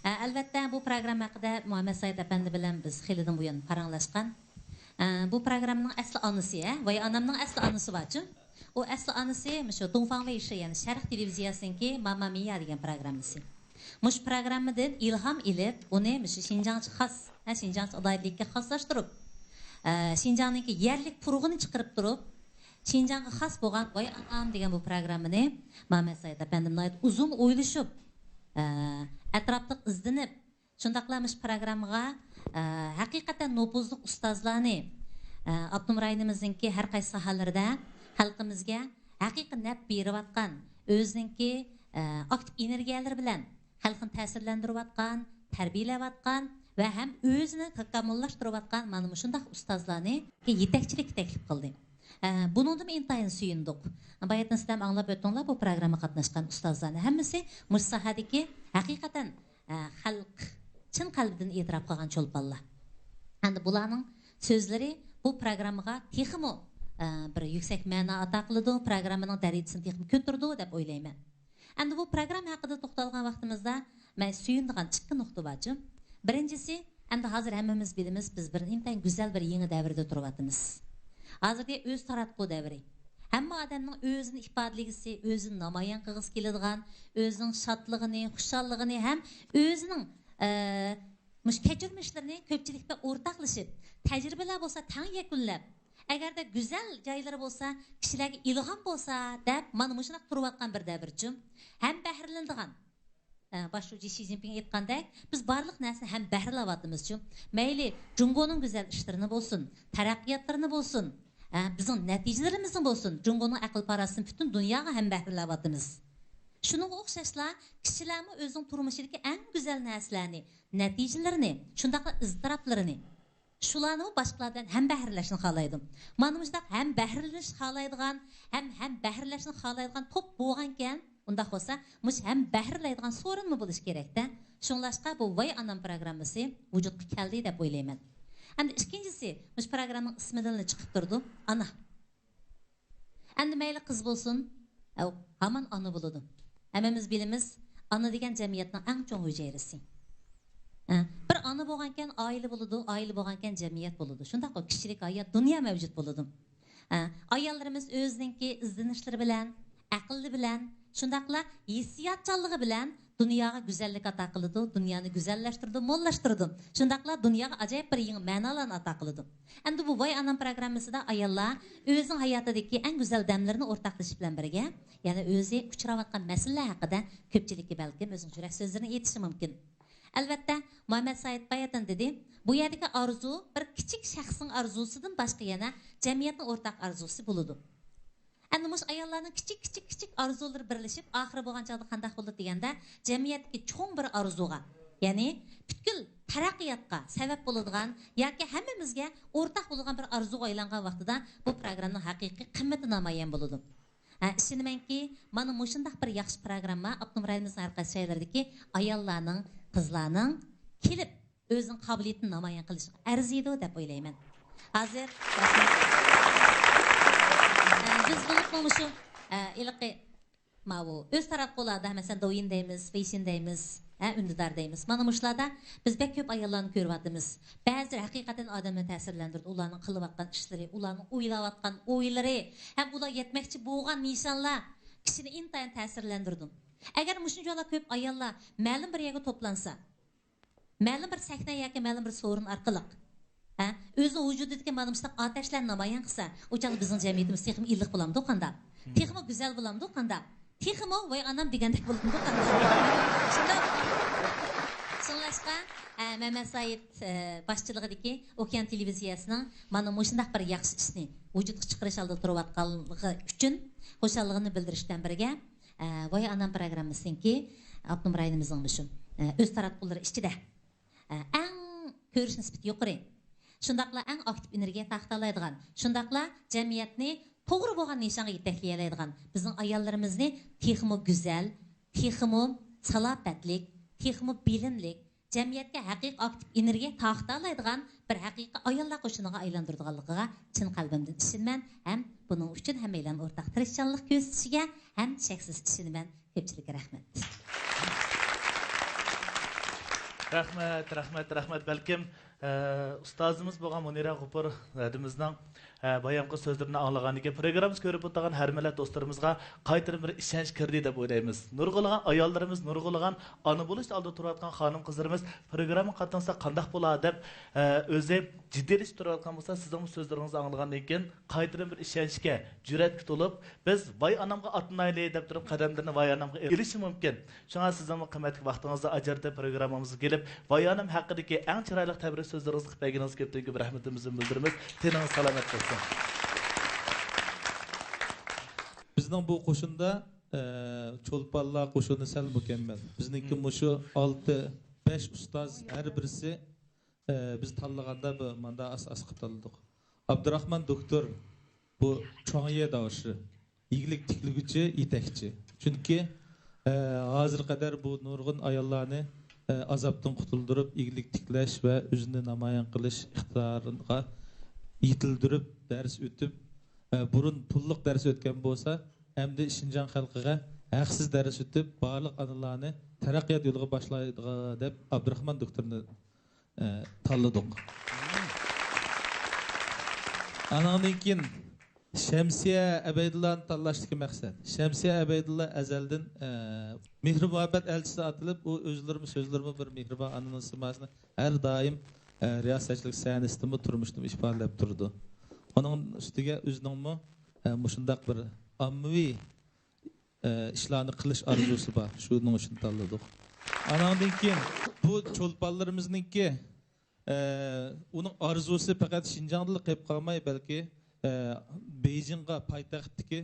ئە، ئەلۋەتتە، بۇ پروگرامما ھەققىدە مۇھەممەد سايىت ئەپەندى بىلەن بىز خېلىدىن بۇيان پاراڭلاشقان. ئە، بۇ پروگراممىنىڭ ئەسلى ئانىسى، ھە، ۋاي ئانامنىڭ ئەسلى ئانىسى بارچۇ. ئۇ ئەسلى ئانىسى مۇشۇ دۇڭفاڭ ۋېيشى، يەنى شەرق تېلېۋىزىيەسىنىڭكى ماما مىيا دېگەن پروگراممىسى. مۇشۇ پروگراممىدىن ئىلھام ئېلىپ، ئۇنى مۇشۇ شىنجاڭچە خاس، ھە، شىنجاڭچە ئالاھىدىلىككە خاسلاشتۇرۇپ، ئە، شىنجاڭنىڭكى يەرلىك پۇرىقىنى چىقىرىپ تۇرۇپ، شىنجاڭغا خاس بولغان ۋاي ئانام دېگەن بۇ پروگراممىنى مەمەت سايىت ئەپەندىم ناھايىتى ئۇزۇن ئويلىشىپ، ئە، ئەتراپلىق ئىزدىنىپ، شۇنداقلا مۇشۇ پروگراممىغا، ئە، ھەقىقەتەن نوپۇزلۇق ئۇستازلارنى، ئە، ئاپتونوم رايونىمىزنىڭكى ھەر قايسى ساھەلىرىدە خەلقىمىزگە ھەقىقىي نەپ بېرىۋاتقان، ئۆزىنىڭكى، ئە، ئاكتىپ ئېنېرگىيەلىرى بىلەن خەلقنى تەسىرلەندۈرۈۋاتقان، تەربىيەلەۋاتقان ۋە ھەم ئۆزىنى تاكامۇللاشتۇرۇۋاتقان مانا مۇشۇنداق ئۇستازلارنى يېتەكچىلىككە تەكلىپ قىلدى. ئە، بۇنىڭدىمۇ ئىنتايىن سۆيۈندۇق. باياتىن سىلەرمۇ ئاڭلاپ ئۆتتۈڭلار، بۇ پروگراممىغا قاتناشقان ئۇستازلارنى ھەممىسى مۇشۇ ساھەدىكى ھەقىقەتەن، ئە، خەلق چىن قەلبىدىن ئېتىراپ قىلغان چولپانلار. ئەمدى بۇلارنىڭ سۆزلىرى بۇ پروگراممىغا تېخىمۇ، ئە، بىر يۈكسەك مەنا ئاتا قىلىدۇ، پروگراممىنىڭ دەرىجىسىنى تېخىمۇ كۆتۈرىدۇ دەپ ئويلايمەن. ئەمدى بۇ پروگرامما ھەققىدە توختالغان ۋاقتىمىزدا، مەن سۆيۈنىدىغان ئىككى نۇقتا بارچۇ. بىرىنچىسى، ئەمدى ھازىر ھەممىمىز بىلىمىز، بىز بىر ئىنتايىن گۈزەل بىر يېڭى دەۋردە تۇرۇۋاتىمىز. ھازىرقى ئۆزى تاراتقۇ دەۋرى. ھەممە ئادەمنىڭ ئۆزىنى ئىپادىلىگۈسى، ئۆزىنى نامايان قىلغۇسى كېلىدىغان، ئۆزىنىڭ شادلىقىنى، خۇشاللىقىنى ھەم ئۆزىنىڭ، ئە، مۇشۇ كەچۈرمىشلىرىنى كۆپچىلىك بىلەن ئورتاقلىشىپ، تەجرىبىلەر بولسا تەڭ يەكۈنلەپ، ئەگەردە گۈزەل جايلىرى بولسا، كىشىلەرگە ئىلھام بولسا دەپ، مانا مۇشۇنداق تۇرۇۋاتقان بىر دەۋرچۇ. ھەم بەھرىلىنىدىغان، ئە، باش شۇجى شى جىنپىڭ ئېيتقاندەك، بىز بارلىق نەرسىنى ھەم بەھرىلەۋاتىمىزچۇ. مەيلى جۇڭگونىڭ گۈزەل ئىشلىرىنى بولسۇن، تەرەققىياتلىرىنى بولسۇن، ئە، بىزنىڭ نەتىجىلىرىمىزنى بولسۇن، جۇڭگونىڭ ئەقىل پاراسىتىنى پۈتۈن دۇنياغا ھەم بەھرىلەۋاتىمىز. شۇنىڭغا ئوخشاشلا، كىشىلەرمۇ ئۆزىنىڭ تۇرمۇشىدىكى ئەڭ گۈزەل نەرسىلەرنى، نەتىجىلىرىنى، شۇنداقلا ئىزتىراپلىرىنى، شۇلارنىمۇ باشقىلار بىلەن ھەم بەھرىلەشنى خالايدۇ. مانا مۇشۇنداق ھەم بەھرىلىنىش خالايدىغان، ھەم، ھەم بەھرىلەشنى خالايدىغان توپ بولغانكەن، ئۇنداق بولسا، مۇشۇ ھەم بەھرىلەيدىغان سورۇنمۇ بولۇشى كېرەك-دە. شۇڭلاشقا بۇ ۋاي ئانام پروگراممىسى ۋۇجۇدقا كەلدى دەپ ئويلايمەن. ئەمدى ئىككىنچىسى، مۇشۇ پروگراممىنىڭ ئىسمىدىنلا چىقىپ تۇرىدۇ، ئانا. ئەمدى مەيلى قىز بولسۇن، ئەو، ھامان ئانا بولىدۇ. ھەممىمىز بىلىمىز، ئانا دېگەن جەمئىيەتنىڭ ئەڭ چوڭ ھۈجەيرىسى. ئە، بىر ئانا بولغانكەن ئائىلە بولىدۇ، ئائىلە بولغانكەن جەمئىيەت بولىدۇ. شۇنداققۇ كىشىلىك ھايات، دۇنيا مەۋجۇت بولىدۇ. ئە، ئاياللىرىمىز ئۆزىنىڭكى ئىزدىنىشلىرى بىلەن، ئەقلى بىلەن، شۇنداقلا ھېسسىياتچانلىقى بىلەن دۇنياغا گۈزەللىك ئاتا قىلىدۇ، دۇنيانى گۈزەللەشتۈرىدۇ، موللاشتۇرىدۇ. شۇنداقلا دۇنياغا ئاجايىپ بىر يېڭى مەنالارنى ئاتا قىلىدۇ. ئەمدى بۇ ۋاي ئانام پروگراممىسىدا ئاياللار ئۆزىنىڭ ھاياتىدىكى ئەڭ گۈزەل دەملىرىنى ئورتاقلىشىش بىلەن بىرگە، يەنە ئۆزى ئۇچراۋاتقان مەسىلىلەر ھەققىدە كۆپچىلىككە بەلكىم ئۆزىنىڭ يۈرەك سۆزلىرىنى ئېيتىشى مۇمكىن. ئەلۋەتتە، مۇھەممەد سايىت باياتىن دېدى، بۇ يەردىكى ئارزۇ بىر كىچىك شەخسنىڭ ئارزۇسىدىن باشقا يەنە جەمئىيەتنىڭ ئورتاق ئارزۇسى بولىدۇ. ئەمدى مۇشۇ ئاياللارنىڭ كىچىك، كىچىك، كىچىك ئارزۇلىرى بىرلىشىپ، ئاخىرى بولغان چاغدا قانداق بولىدۇ دېگەندە، جەمئىيەتتىكى چوڭ بىر ئارزۇغا، يەنى پۈتكۈل تەرەققىياتقا سەۋەب بولىدىغان ياكى ھەممىمىزگە ئورتاق بولىدىغان بىر ئارزۇغا ئايلانغان ۋاقتىدا بۇ پروگراممىنىڭ ھەقىقىي قىممىتى نامايان بولىدۇ. ھە، ئىشىنىمەنكى، مانا مۇشۇنداق بىر ياخشى پروگرامما ئاپتونوم رايونىمىزنىڭ ھەر قايسى جايلىرىدىكى ئاياللارنىڭ، قىزلارنىڭ كېلىپ، ئۆزىنىڭ قابىلىيىتىنى نامايان قىلىشىغا ئەرزىيدۇ دەپ ئويلايمەن. ھازىر، ئە، بىز بولۇپمۇ مۇشۇ، ئە، ھېلىقى ماۋۇ ئۆز تاراتقۇلاردا، مەسىلەن، دوۋيىن دەيمىز، ۋېيشىن دەيمىز، ھە، ئۈندىدار دەيمىز. مانا مۇشۇلاردا بىز بەك كۆپ ئاياللارنى كۆرۈۋاتىمىز. بەزىلىرى ھەقىقەتەن ئادەمنى تەسىرلەندۈرىدۇ. ئۇلارنىڭ قىلىۋاتقان ئىشلىرى، ئۇلارنىڭ ئويلاۋاتقان ئويلىرى ھەم ئۇلار يەتمەكچى بولغان نىشانلار كىشىنى ئىنتايىن تەسىرلەندۈرىدۇ. ئەگەر مۇشۇنچىۋالا كۆپ ئاياللار مەلۇم بىر يەرگە توپلانسا، مەلۇم بىر سەھنە ياكى مەلۇم بىر سورۇن ئارقىلىق، ھە، ئۆزىنىڭ ۋۇجۇدىدىكى مانا مۇشۇنداق ئاتەشلەرنى نامايان قىلسا، ئۇ چاغدا بىزنىڭ جەمئىيىتىمىز تېخىمۇ ئىللىق بولامدۇ قانداق؟ تېخىمۇ گۈزەل بولامدۇ قانداق؟ تېخىمۇ ۋاي ئانام دېگەندەك بولامدۇ قانداق؟ شۇنداق. شۇڭلاشقا، ئە، مەمەت سايىت، ئە، باشچىلىقىدىكى ئوكيان تېلېۋىزىيەسىنىڭ مانا مۇشۇنداق بىر ياخشى ئىشنى ۋۇجۇدقا چىقىرىش ئالدىدا تۇرۇۋاتقانلىقى ئۈچۈن خۇشاللىقىنى بىلدۈرۈش بىلەن بىرگە، ئە، ۋاي ئانام پروگراممىسىنىڭكى ئاپتونوم رايونىمىزنىڭ مۇشۇ، ئە، ئۆز تاراتقۇلىرى ئىچىدە، ئە، ئەڭ كۆرۈش نىسبىتى يۇقىرى، شۇنداقلا ئەڭ ئاكتىپ ئېنېرگىيە تارقىتالايدىغان، شۇنداقلا جەمئىيەتنى توغرا بولغان نىشانغا يېتەكلىيەلەيدىغان بىزنىڭ ئاياللىرىمىزنى تېخىمۇ گۈزەل، تېخىمۇ سالاپەتلىك، تېخىمۇ بىلىملىك، جەمئىيەتكە ھەقىقىي ئاكتىپ ئېنېرگىيە تارقىتالايدىغان بىر ھەقىقىي ئاياللار قوشۇنىغا ئايلاندۇرىدىغانلىقىغا چىن قەلبىمدىن ئىشىنىمەن ھەم بۇنىڭ ئۈچۈن ھەممەيلەن ئورتاق تىرىشچانلىق كۆرسىتىشىگە ھەم شەكسىز ئىشىنىمەن. كۆپچىلىككە رەھمەت. رەھمەت، رەھمەت، رەھمەت. بەلكىم، ئە، ئۇستازىمىز بولغان مۇنىرە غوپۇر ھەدىمىزنىڭ، ئە، بايامقى سۆزلىرىنى ئاڭلىغاندىن كېيىن، پروگراممىمىزنى كۆرۈپ ئولتۇرغان ھەر مىللەت دوستلىرىمىزغا قايتىدىن بىر ئىشەنچ كىردى دەپ ئويلايمىز. نۇرغۇنلىغان ئاياللىرىمىز، نۇرغۇنلىغان ئانا بولۇش ئالدىدا تۇرۇۋاتقان خانىم-قىزلىرىمىز پروگراممىغا قاتناشسا قانداق بولا دەپ، ئە، ئۆزى جىددىيلىشىپ تۇرۇۋاتقان بولسا، سىزنىڭمۇ سۆزلىرىڭىزنى ئاڭلىغاندىن كېيىن قايتىدىن بىر ئىشەنچكە، جۈرئەتكە تولۇپ، بىز ۋاي ئانامغا ئاتلىنايلى دەپ تۇرۇپ، قەدەملىرىنى ۋاي ئانامغا ئېلىشى مۇمكىن. شۇڭا سىزنىڭمۇ قىممەتلىك ۋاقتىڭىزنى ئاجرىتىپ، پروگراممىمىزغا كېلىپ، ۋاي ئانام ھەققىدىكى ئەڭ چىرايلىق تەبرىك سۆزلىرىڭىزنى قىلىپ بەرگىنىڭىزگە كۆپتىن كۆپ رەھمىتىمىزنى بىلدۈرىمىز. تېنىڭىز سالامەت بولسۇن. بىزنىڭ بۇ قوشۇندا، ئە، چولپانلار قوشۇنى سەل مۇكەممەل. بىزنىڭكى مۇشۇ ئالتە، بەش ئۇستاز، ھەر بىرسى، ئە، بىز تاللىغاندا بۇ ماندا ئاس-ئاس قىلىپ تاللىدۇق. ئابدۇراخمان دوكتور، بۇ چوڭيې داۋشى، ئىگىلىك تىكلىگۈچى، يېتەكچى. چۈنكى، ئە، ھازىرغا قەدەر بۇ نۇرغۇن ئاياللارنى، ئە، ئازابتىن قۇتۇلدۇرۇپ، ئىگىلىك تىكلەش ۋە ئۆزىنى نامايان قىلىش ئىقتىدارىغا يېتىلدۈرۈپ، دەرس ئۆتۈپ، ئە، بۇرۇن پۇللۇق دەرس ئۆتكەن بولسا، ئەمدى شىنجاڭ خەلقىگە ھەقسىز دەرس ئۆتۈپ، بارلىق ئانىلارنى تەرەققىيات يولىغا باشلايدىغان دەپ ئابدۇراخمان دوكتورنى، ئە، تاللىدۇق. ئانىڭدىن كېيىن شەمسىيە ئەبەيدۇللانى تاللاشتىكى مەقسەت. شەمسىيە ئەبەيدۇللا ئەزەلدىن، ئە، مېھرى مۇھەببەت ئەلچىسى ئاتىلىپ، ئۇ ئۆزلىرىمۇ، سۆزلىرىمۇ بىر مېھرىبان ئانىنىڭ سىماسىنى ھەر دائىم، ئە، رىياسەتچىلىك سەھنىسىدىمۇ، تۇرمۇشتىمۇ ئىپادىلەپ تۇرىدۇ. ئۇنىڭ ئۈستىگە ئۆزىنىڭمۇ، ئە، مۇشۇنداق بىر ئاممىۋى ئىشلارنى قىلىش ئارزۇسى بار. شۇنىڭ ئۈچۈن تاللىدۇق. ئاناندىن كېيىن بۇ چولپانلىرىمىزنىڭكى، ئۇنىڭ ئارزۇسى پەقەت شىنجاڭدىلا قېلىپ قالماي، بەلكى بېيجىڭغا، پايتەختتىكى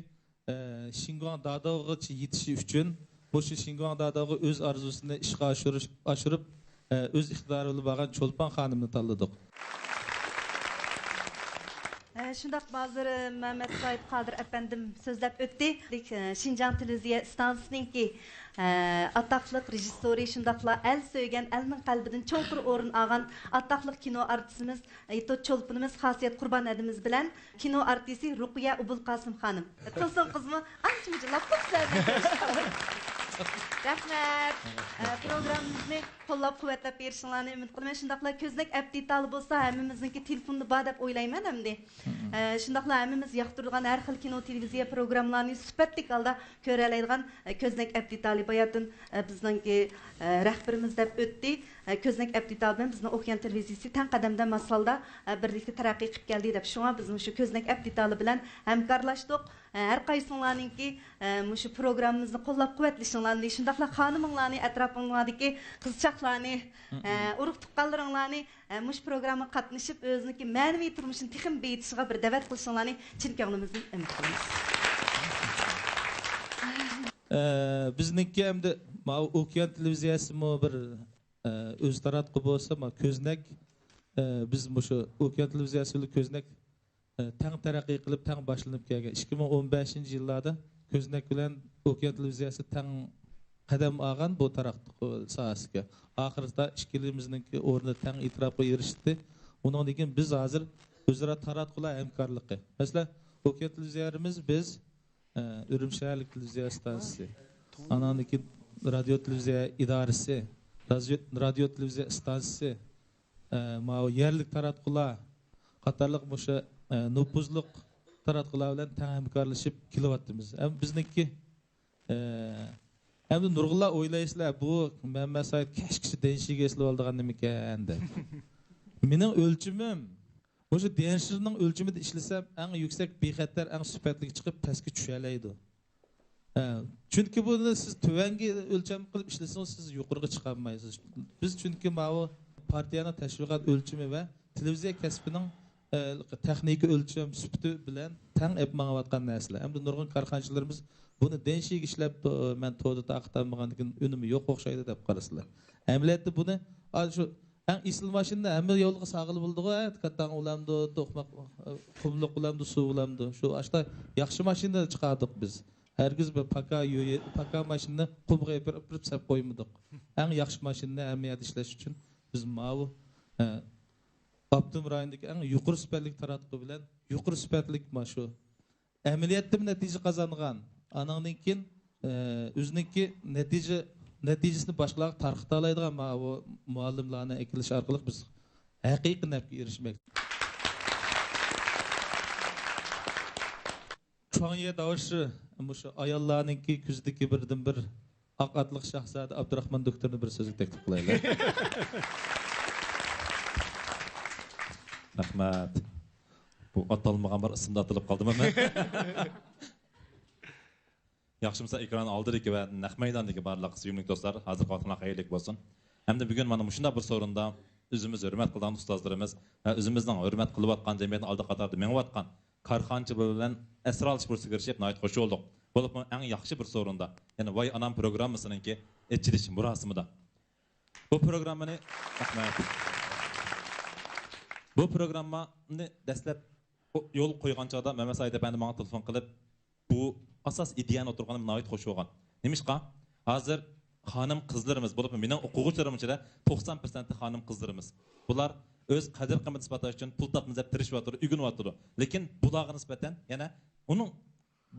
شىنگۇاڭ داداۋغىچە يېتىشى ئۈچۈن، مۇشۇ شىنگۇاڭ داداۋغا ئۆز ئارزۇسىنى ئىشقا ئاشۇرۇش، ئاشۇرۇپ، ئۆز ئىقتىدارى بىلەن بارغان چولپان خانىمنى تاللىدۇق. شۇنداق ھازىر مەمەت سايىت قادىر ئەپەندىم سۆزلەپ ئۆتتى. شىنجاڭ تېلېۋىزىيە ئىستانسىسىنىڭكى ئاتاقلىق رېژىسسورى، شۇنداقلا ئەل سۆيگەن، ئەلنىڭ قەلبىدىن چوڭقۇر ئورۇن ئالغان ئاتاقلىق كىنو ئارتىسىمىز، ئېتوت چولپىنىمىز خاسىيەت قۇربان ھەدىمىز بىلەن كىنو ئارتىسى رۇقىيە ئوبۇلقاسىم خانىم. تۇرسۇن قىزمۇ ئانچە-مۇنچە لاپپا سەۋەبى. رەھمەت. پروگراممىمىزنى قوللاپ-قۇۋۋەتلەپ بېرىشىڭلارنى ئۈمىد قىلىمەن. شۇنداقلا كۆزنەك ئەپ دېتالى بولسا ھەممىمىزنىڭكى تېلېفوندا بار دەپ ئويلايمەن ئەمدى. شۇنداقلا ھەممىمىز ياقتۇرىدىغان ھەر خىل كىنو، تېلېۋىزىيە پروگراممىلارنى سۈپەتلىك ھالدا كۆرەلەيدىغان كۆزنەك ئەپ دېتالى باياتىن بىزنىڭكى رەھبىرىمىز دەپ ئۆتتى. كۆزنەك ئەپ دېتالى بىلەن بىزنىڭ ئوكيان تېلېۋىزىيىسى تەڭ قەدەمدە ماسالدا بىرلىكتە تەرەققىي قىلىپ كەلدى دەپ، شۇڭا بىز مۇشۇ كۆزنەك ئەپ دېتالى بىلەن ھەمكارلاشتۇق. ھەر قايسىڭلارنىڭكى مۇشۇ پروگراممىمىزنى قوللاپ قۇۋۋەتلىشىڭلارنى، شۇنداقلا خانىمىڭلارنى، ئەتراپىڭلاردىكى قىزچاقلارنى، ئۇرۇق تۇغقانلىرىڭلارنى مۇشۇ پروگراممىغا قاتنىشىپ، ئۆزىنىڭكى مەنىۋى تۇرمۇشىنى تېخىمۇ بېيىتىشىغا بىر دەۋەت قىلىشىڭلارنى چىن كۆڭلىمىزدىن ئۈمىد قىلىمىز. بىزنىڭكى ئەمدى ماۋۇ ئوكيان تېلېۋىزىيەسىمۇ بىر ئە، ئۆزى تاراتقۇ بولسا، ما، كۆزنەك، ئە، بىز مۇشۇ ئوكيان تېلېۋىزىيەسى بىلەن كۆزنەك، ئە، تەڭ تەرەققىي قىلىپ، تەڭ باشلىنىپ كەلگەن. ئىككى مىڭ ئون بەشىنچى يىللاردا كۆزنەك بىلەن ئوكيان تېلېۋىزىيەسى تەڭ قەدەم ئالغان بۇ تاراتقۇ ساھەسىگە. ئاخىرىدا ئىككىلىمىزنىڭكى ئورنى تەڭ ئېتىراپقا ئېرىشتى. ئۇنىڭدىن كېيىن بىز ھازىر ئۆزئارا تاراتقۇلار ھەمكارلىقى. مەسىلەن، ئوكيان تېلېۋىزىيەلىرىمىز بىز ئە، ئۈرۈمچى شەھەرلىك تېلېۋىزىيە ئىستانسىسى، ئاناندىن كېيىن رادىيو تېلېۋىزىيە ئىدارىسى، رادىيو، رادىيو تېلېۋىزىيە ئىستانسىسى، ئە، ماۋۇ يەرلىك تاراتقۇلار قاتارلىق مۇشۇ، ئە، نوپۇزلۇق تاراتقۇلار بىلەن تەڭ ھەمكارلىشىپ كېلىۋاتىمىز. ھەم بىزنىڭكى، ئە، ئەمدى نۇرغۇنلار ئويلايسىلەر، بۇ مەمەت سايىت كەچكىچە دەنشىگە ئېسىلىۋالىدىغان نېمىكەن دەپ. مېنىڭ ئۆلچىمىم مۇشۇ ديەنشىرنىڭ ئۆلچىمىدە ئىشلىسەم، ئەڭ يۈكسەك بىخەتەر، ئەڭ سۈپەتلىك چىقىپ، پەسكە چۈشەلەيدۇ. ھە، چۈنكى بۇنى سىز تۆۋەنگە ئۆلچەم قىلىپ ئىشلىسىڭىز، سىز يۇقىرىغا چىقالمايسىز. بىز چۈنكى ماۋۇ پارتىيەنىڭ تەشۋىقات ئۆلچىمى ۋە تېلېۋىزىيە كەسپىنىڭ، ئە، تېخنىكا ئۆلچەم سۈپىتى بىلەن تەڭ ئېلىپ ماڭىۋاتقان نەرسىلەر. ئەمدى نۇرغۇن كارخانىچىلىرىمىز بۇنى دەنشىگە ئىشلەپ، ئە، مەن توردا تارقىتالمىغاندىكىن ئۈنۈمى يوق ئوخشايدۇ دەپ قارىسىلەر. ئەمەلىيەتتە بۇنى، ئا، شۇ ئەڭ ئېسىل ماشىنىنى ھەممە يولغا سالغىلى بولىدىغۇ، ھە، كاتاڭ ئۇلامدۇ، توقماق، قۇملۇق ئۇلامدۇ، سۇ ئۇلامدۇ. شۇ ئاشتا ياخشى ماشىنا چىقاردۇق بىز. ھەرگىز بىر پاكا يۆ-، پاكا ماشىنىنى قۇمغا ئېپىرىپ، ئېپىرىپ سەپ قويمىدۇق. ئەڭ ياخشى ماشىنىنى ھەممە يەردە ئىشلەش ئۈچۈن بىز ماۋۇ، ھە، ئاپتونوم رايوندىكى ئەڭ يۇقىرى سۈپەتلىك تاراتقۇ بىلەن يۇقىرى سۈپەتلىك ماشۇ ئەمەلىيەتتىمۇ نەتىجە قازانغان، ئانىڭدىن كېيىن، ئە، ئۆزىنىڭكى نەتىجە، نەتىجىسىنى باشقىلارغا تارقىتالايدىغان ماۋۇ مۇئەللىملارنى ئەكېلىش ئارقىلىق بىز ھەقىقىي نەپكە ئېرىشمەكتە. چۇاڭيې داۋشى، مۇشۇ ئاياللارنىڭكى كۆزىدىكى بىردىنبىر ئاق ئاتلىق شاھزادە ئابدۇراخمان دوكتورنى بىر سۆزگە تەكلىپ قىلايلى. رەھمەت. بۇ ئاتالمىغان بىر ئىسىمدا ئاتىلىپ قالدىم مەن. ياخشىمۇسىلەر ئېكران ئالدىدىكى ۋە نەق مەيداندىكى بارلىق سۆيۈملۈك دوستلار، ھازىرقى ۋاقتىڭلار خەيرلىك بولسۇن. ھەمدە بۈگۈن مانا مۇشۇنداق بىر سورۇندا ئۆزىمىز ھۆرمەت قىلىدىغان ئۇستازلىرىمىز ۋە ئۆزىمىزنىڭ ھۆرمەت قىلىۋاتقان جەمئىيەتنىڭ ئالدى قاتارىدا مېڭىۋاتقان كارخانىچى بىلەن ئەسەر ئېلىش پۇرسىتىگە ئېرىشىپ ناھايىتى خۇش بولدۇق. بولۇپمۇ ئەڭ ياخشى بىر سورۇندا، يەنى ۋاي ئانام پروگراممىسىنىڭكى ئېچىلىش مۇراسىمىدا. بۇ پروگراممىنى، رەھمەت. بۇ پروگراممىنى دەسلەپ يولغا قويغان چاغدا مەمەت سايىت ئەپەندى ماڭا تېلېفون قىلىپ، بۇ ئاساس ئىدىيەنى ئوتتۇرىغا قويغىنىم ناھايىتى خۇش بولغان. نېمىشقا؟ ھازىر خانىم قىزلىرىمىز، بولۇپمۇ مېنىڭ ئوقۇغۇچىلىرىم ئىچىدە توقسان پىرسەنتى خانىم قىزلىرىمىز. بۇلار ئۆز قەدىر قىممىتىنى ئىسپاتلاش ئۈچۈن پۇل تاپىمىز دەپ تىرىشىۋاتىدۇ، ئۆگىنىۋاتىدۇ. لېكىن بۇلارغا نىسبەتەن يەنە ئۇنىڭ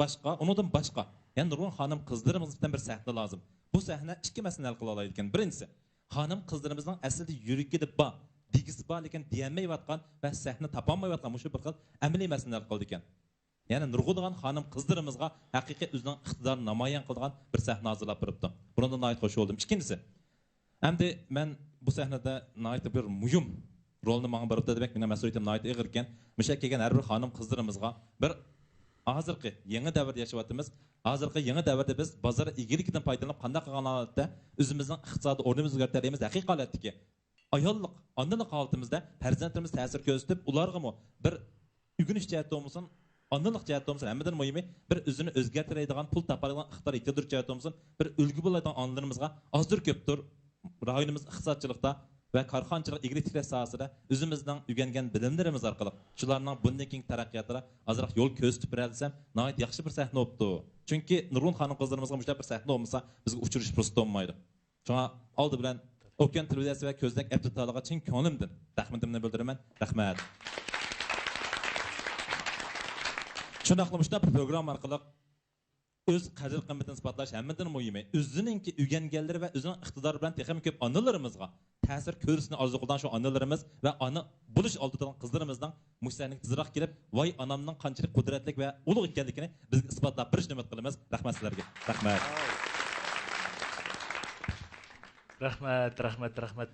باشقا، ئۇنىڭدىن باشقا يەنە نۇرغۇن خانىم قىزلىرىمىز بىلەن بىر سەھنە لازىم. بۇ سەھنە ئىككى مەسىلىنى ھەل قىلالايدىكەن. بىرىنچىسى، خانىم قىزلىرىمىزنىڭ ئەسلىدە يۈرىكىدە بار، دېگۈسى بار، لېكىن دېيەلمەيۋاتقان ۋە سەھنە تاپالمايۋاتقان مۇشۇ بىر خىل ئەمەلىي مەسىلىنى ھەل قىلىدىكەن. يەنى نۇرغۇنلىغان خانىم قىزلىرىمىزغا ھەقىقىي ئۆزىنىڭ ئىقتىدارىنى نامايان قىلىدىغان بىر سەھنە ھازىرلاپ بېرىپتۇ. بۇنىڭدىن ناھايىتى خۇش بولدۇم. ئىككىنچىسى، ئەمدى مەن بۇ سەھنىدە ناھايىتى بىر مۇھىم رولنى ماڭا بېرىپتۇ، دېمەك، مېنىڭ مەسئۇلىيىتىم ناھايىتى ئېغىر ئىكەن. مۇشۇ يەرگە كەلگەن ھەر بىر خانىم قىزلىرىمىزغا بىر ھازىرقى يېڭى دەۋردە ياشاۋاتىمىز. ھازىرقى يېڭى دەۋردە بىز بازار ئىگىلىكىدىن پايدىلىنىپ قانداق قىلغان ھالەتتە ئۆزىمىزنىڭ ئىقتىسادىي ئورنىمىزنى ئۆزگەرتەر دەيمىز، ھەقىقىي ھالەتتىكى ئاياللىق، ئانىلىق ھالىتىمىزدە پەرزەنتلىرىمىز تەسىر كۆرسىتىپ، ئۇلارغىمۇ بىر ئۆگىنىش جەھەتتە بولمىسۇن، ئانىلىق جەھەتتە بولمىسۇن، ھەممىدىن مۇھىمى بىر ئۆزىنى ئۆزگەرتەلەيدىغان، پۇل تاپالايدىغان ئىقتىدار يېتىلدۈرۈش جەھەتتە بولمىسۇن، بىر ئۈلگە بولىدىغان ئانىلىرىمىزغا ئازدۇر كۆپتۇر رايونىمىز ئىقتىسادچىلىقتا ۋە كارخانىچىلىق ئىگىلىك تىكلەش ساھەسىدە ئۆزىمىزنىڭ ئۆگەنگەن بىلىملىرىمىز ئارقىلىق شۇلارنىڭ بۇندىن كېيىنكى تەرەققىياتىدا ئازراق يول كۆرسىتىپ بېرەلىسەم، ناھايىتى ياخشى بىر سەھنە بوپتۇ. چۈنكى نۇرغۇن خانىم قىزلىرىمىزغا مۇشۇنداق بىر سەھنە بولمىسا، بىزگە ئۇچرىشىش پۇرسىتى بولمايدۇ. شۇڭا ئالدى بىلەن ئوكيان تېلېۋىزىيەسى ۋە كۆزنەك ئەبدۇتالىغا چىن كۆڭلۈمدىن رەھمىتىمنى بىلدۈرىمەن. رەھمەت. شۇنداقلا مۇشۇنداق بىر پروگرامما ئارقىلىق ئۆز قەدىر-قىممىتىنى ئىسپاتلاش ھەممىدىن مۇھىمى، ئۆزىنىڭكى ئۆگەنگەنلىرى ۋە ئۆزىنىڭ ئىقتىدارى بىلەن تېخىمۇ كۆپ ئانىلىرىمىزغا تەسىر كۆرسىتىشنى ئارزۇ قىلىدىغان شۇ ئانىلىرىمىز ۋە ئانا بولۇش ئالدىدا تۇرغان قىزلىرىمىزنىڭ مۇشۇ سەھنىگە تېزراق كېلىپ، ۋاي ئانامنىڭ قانچىلىك قۇدرەتلىك ۋە ئۇلۇغ ئىكەنلىكىنى بىزگە ئىسپاتلاپ بېرىشىنى ئۈمىد قىلىمىز. رەھمەت سىلەرگە. رەھمەت. رەھمەت، رەھمەت، رەھمەت.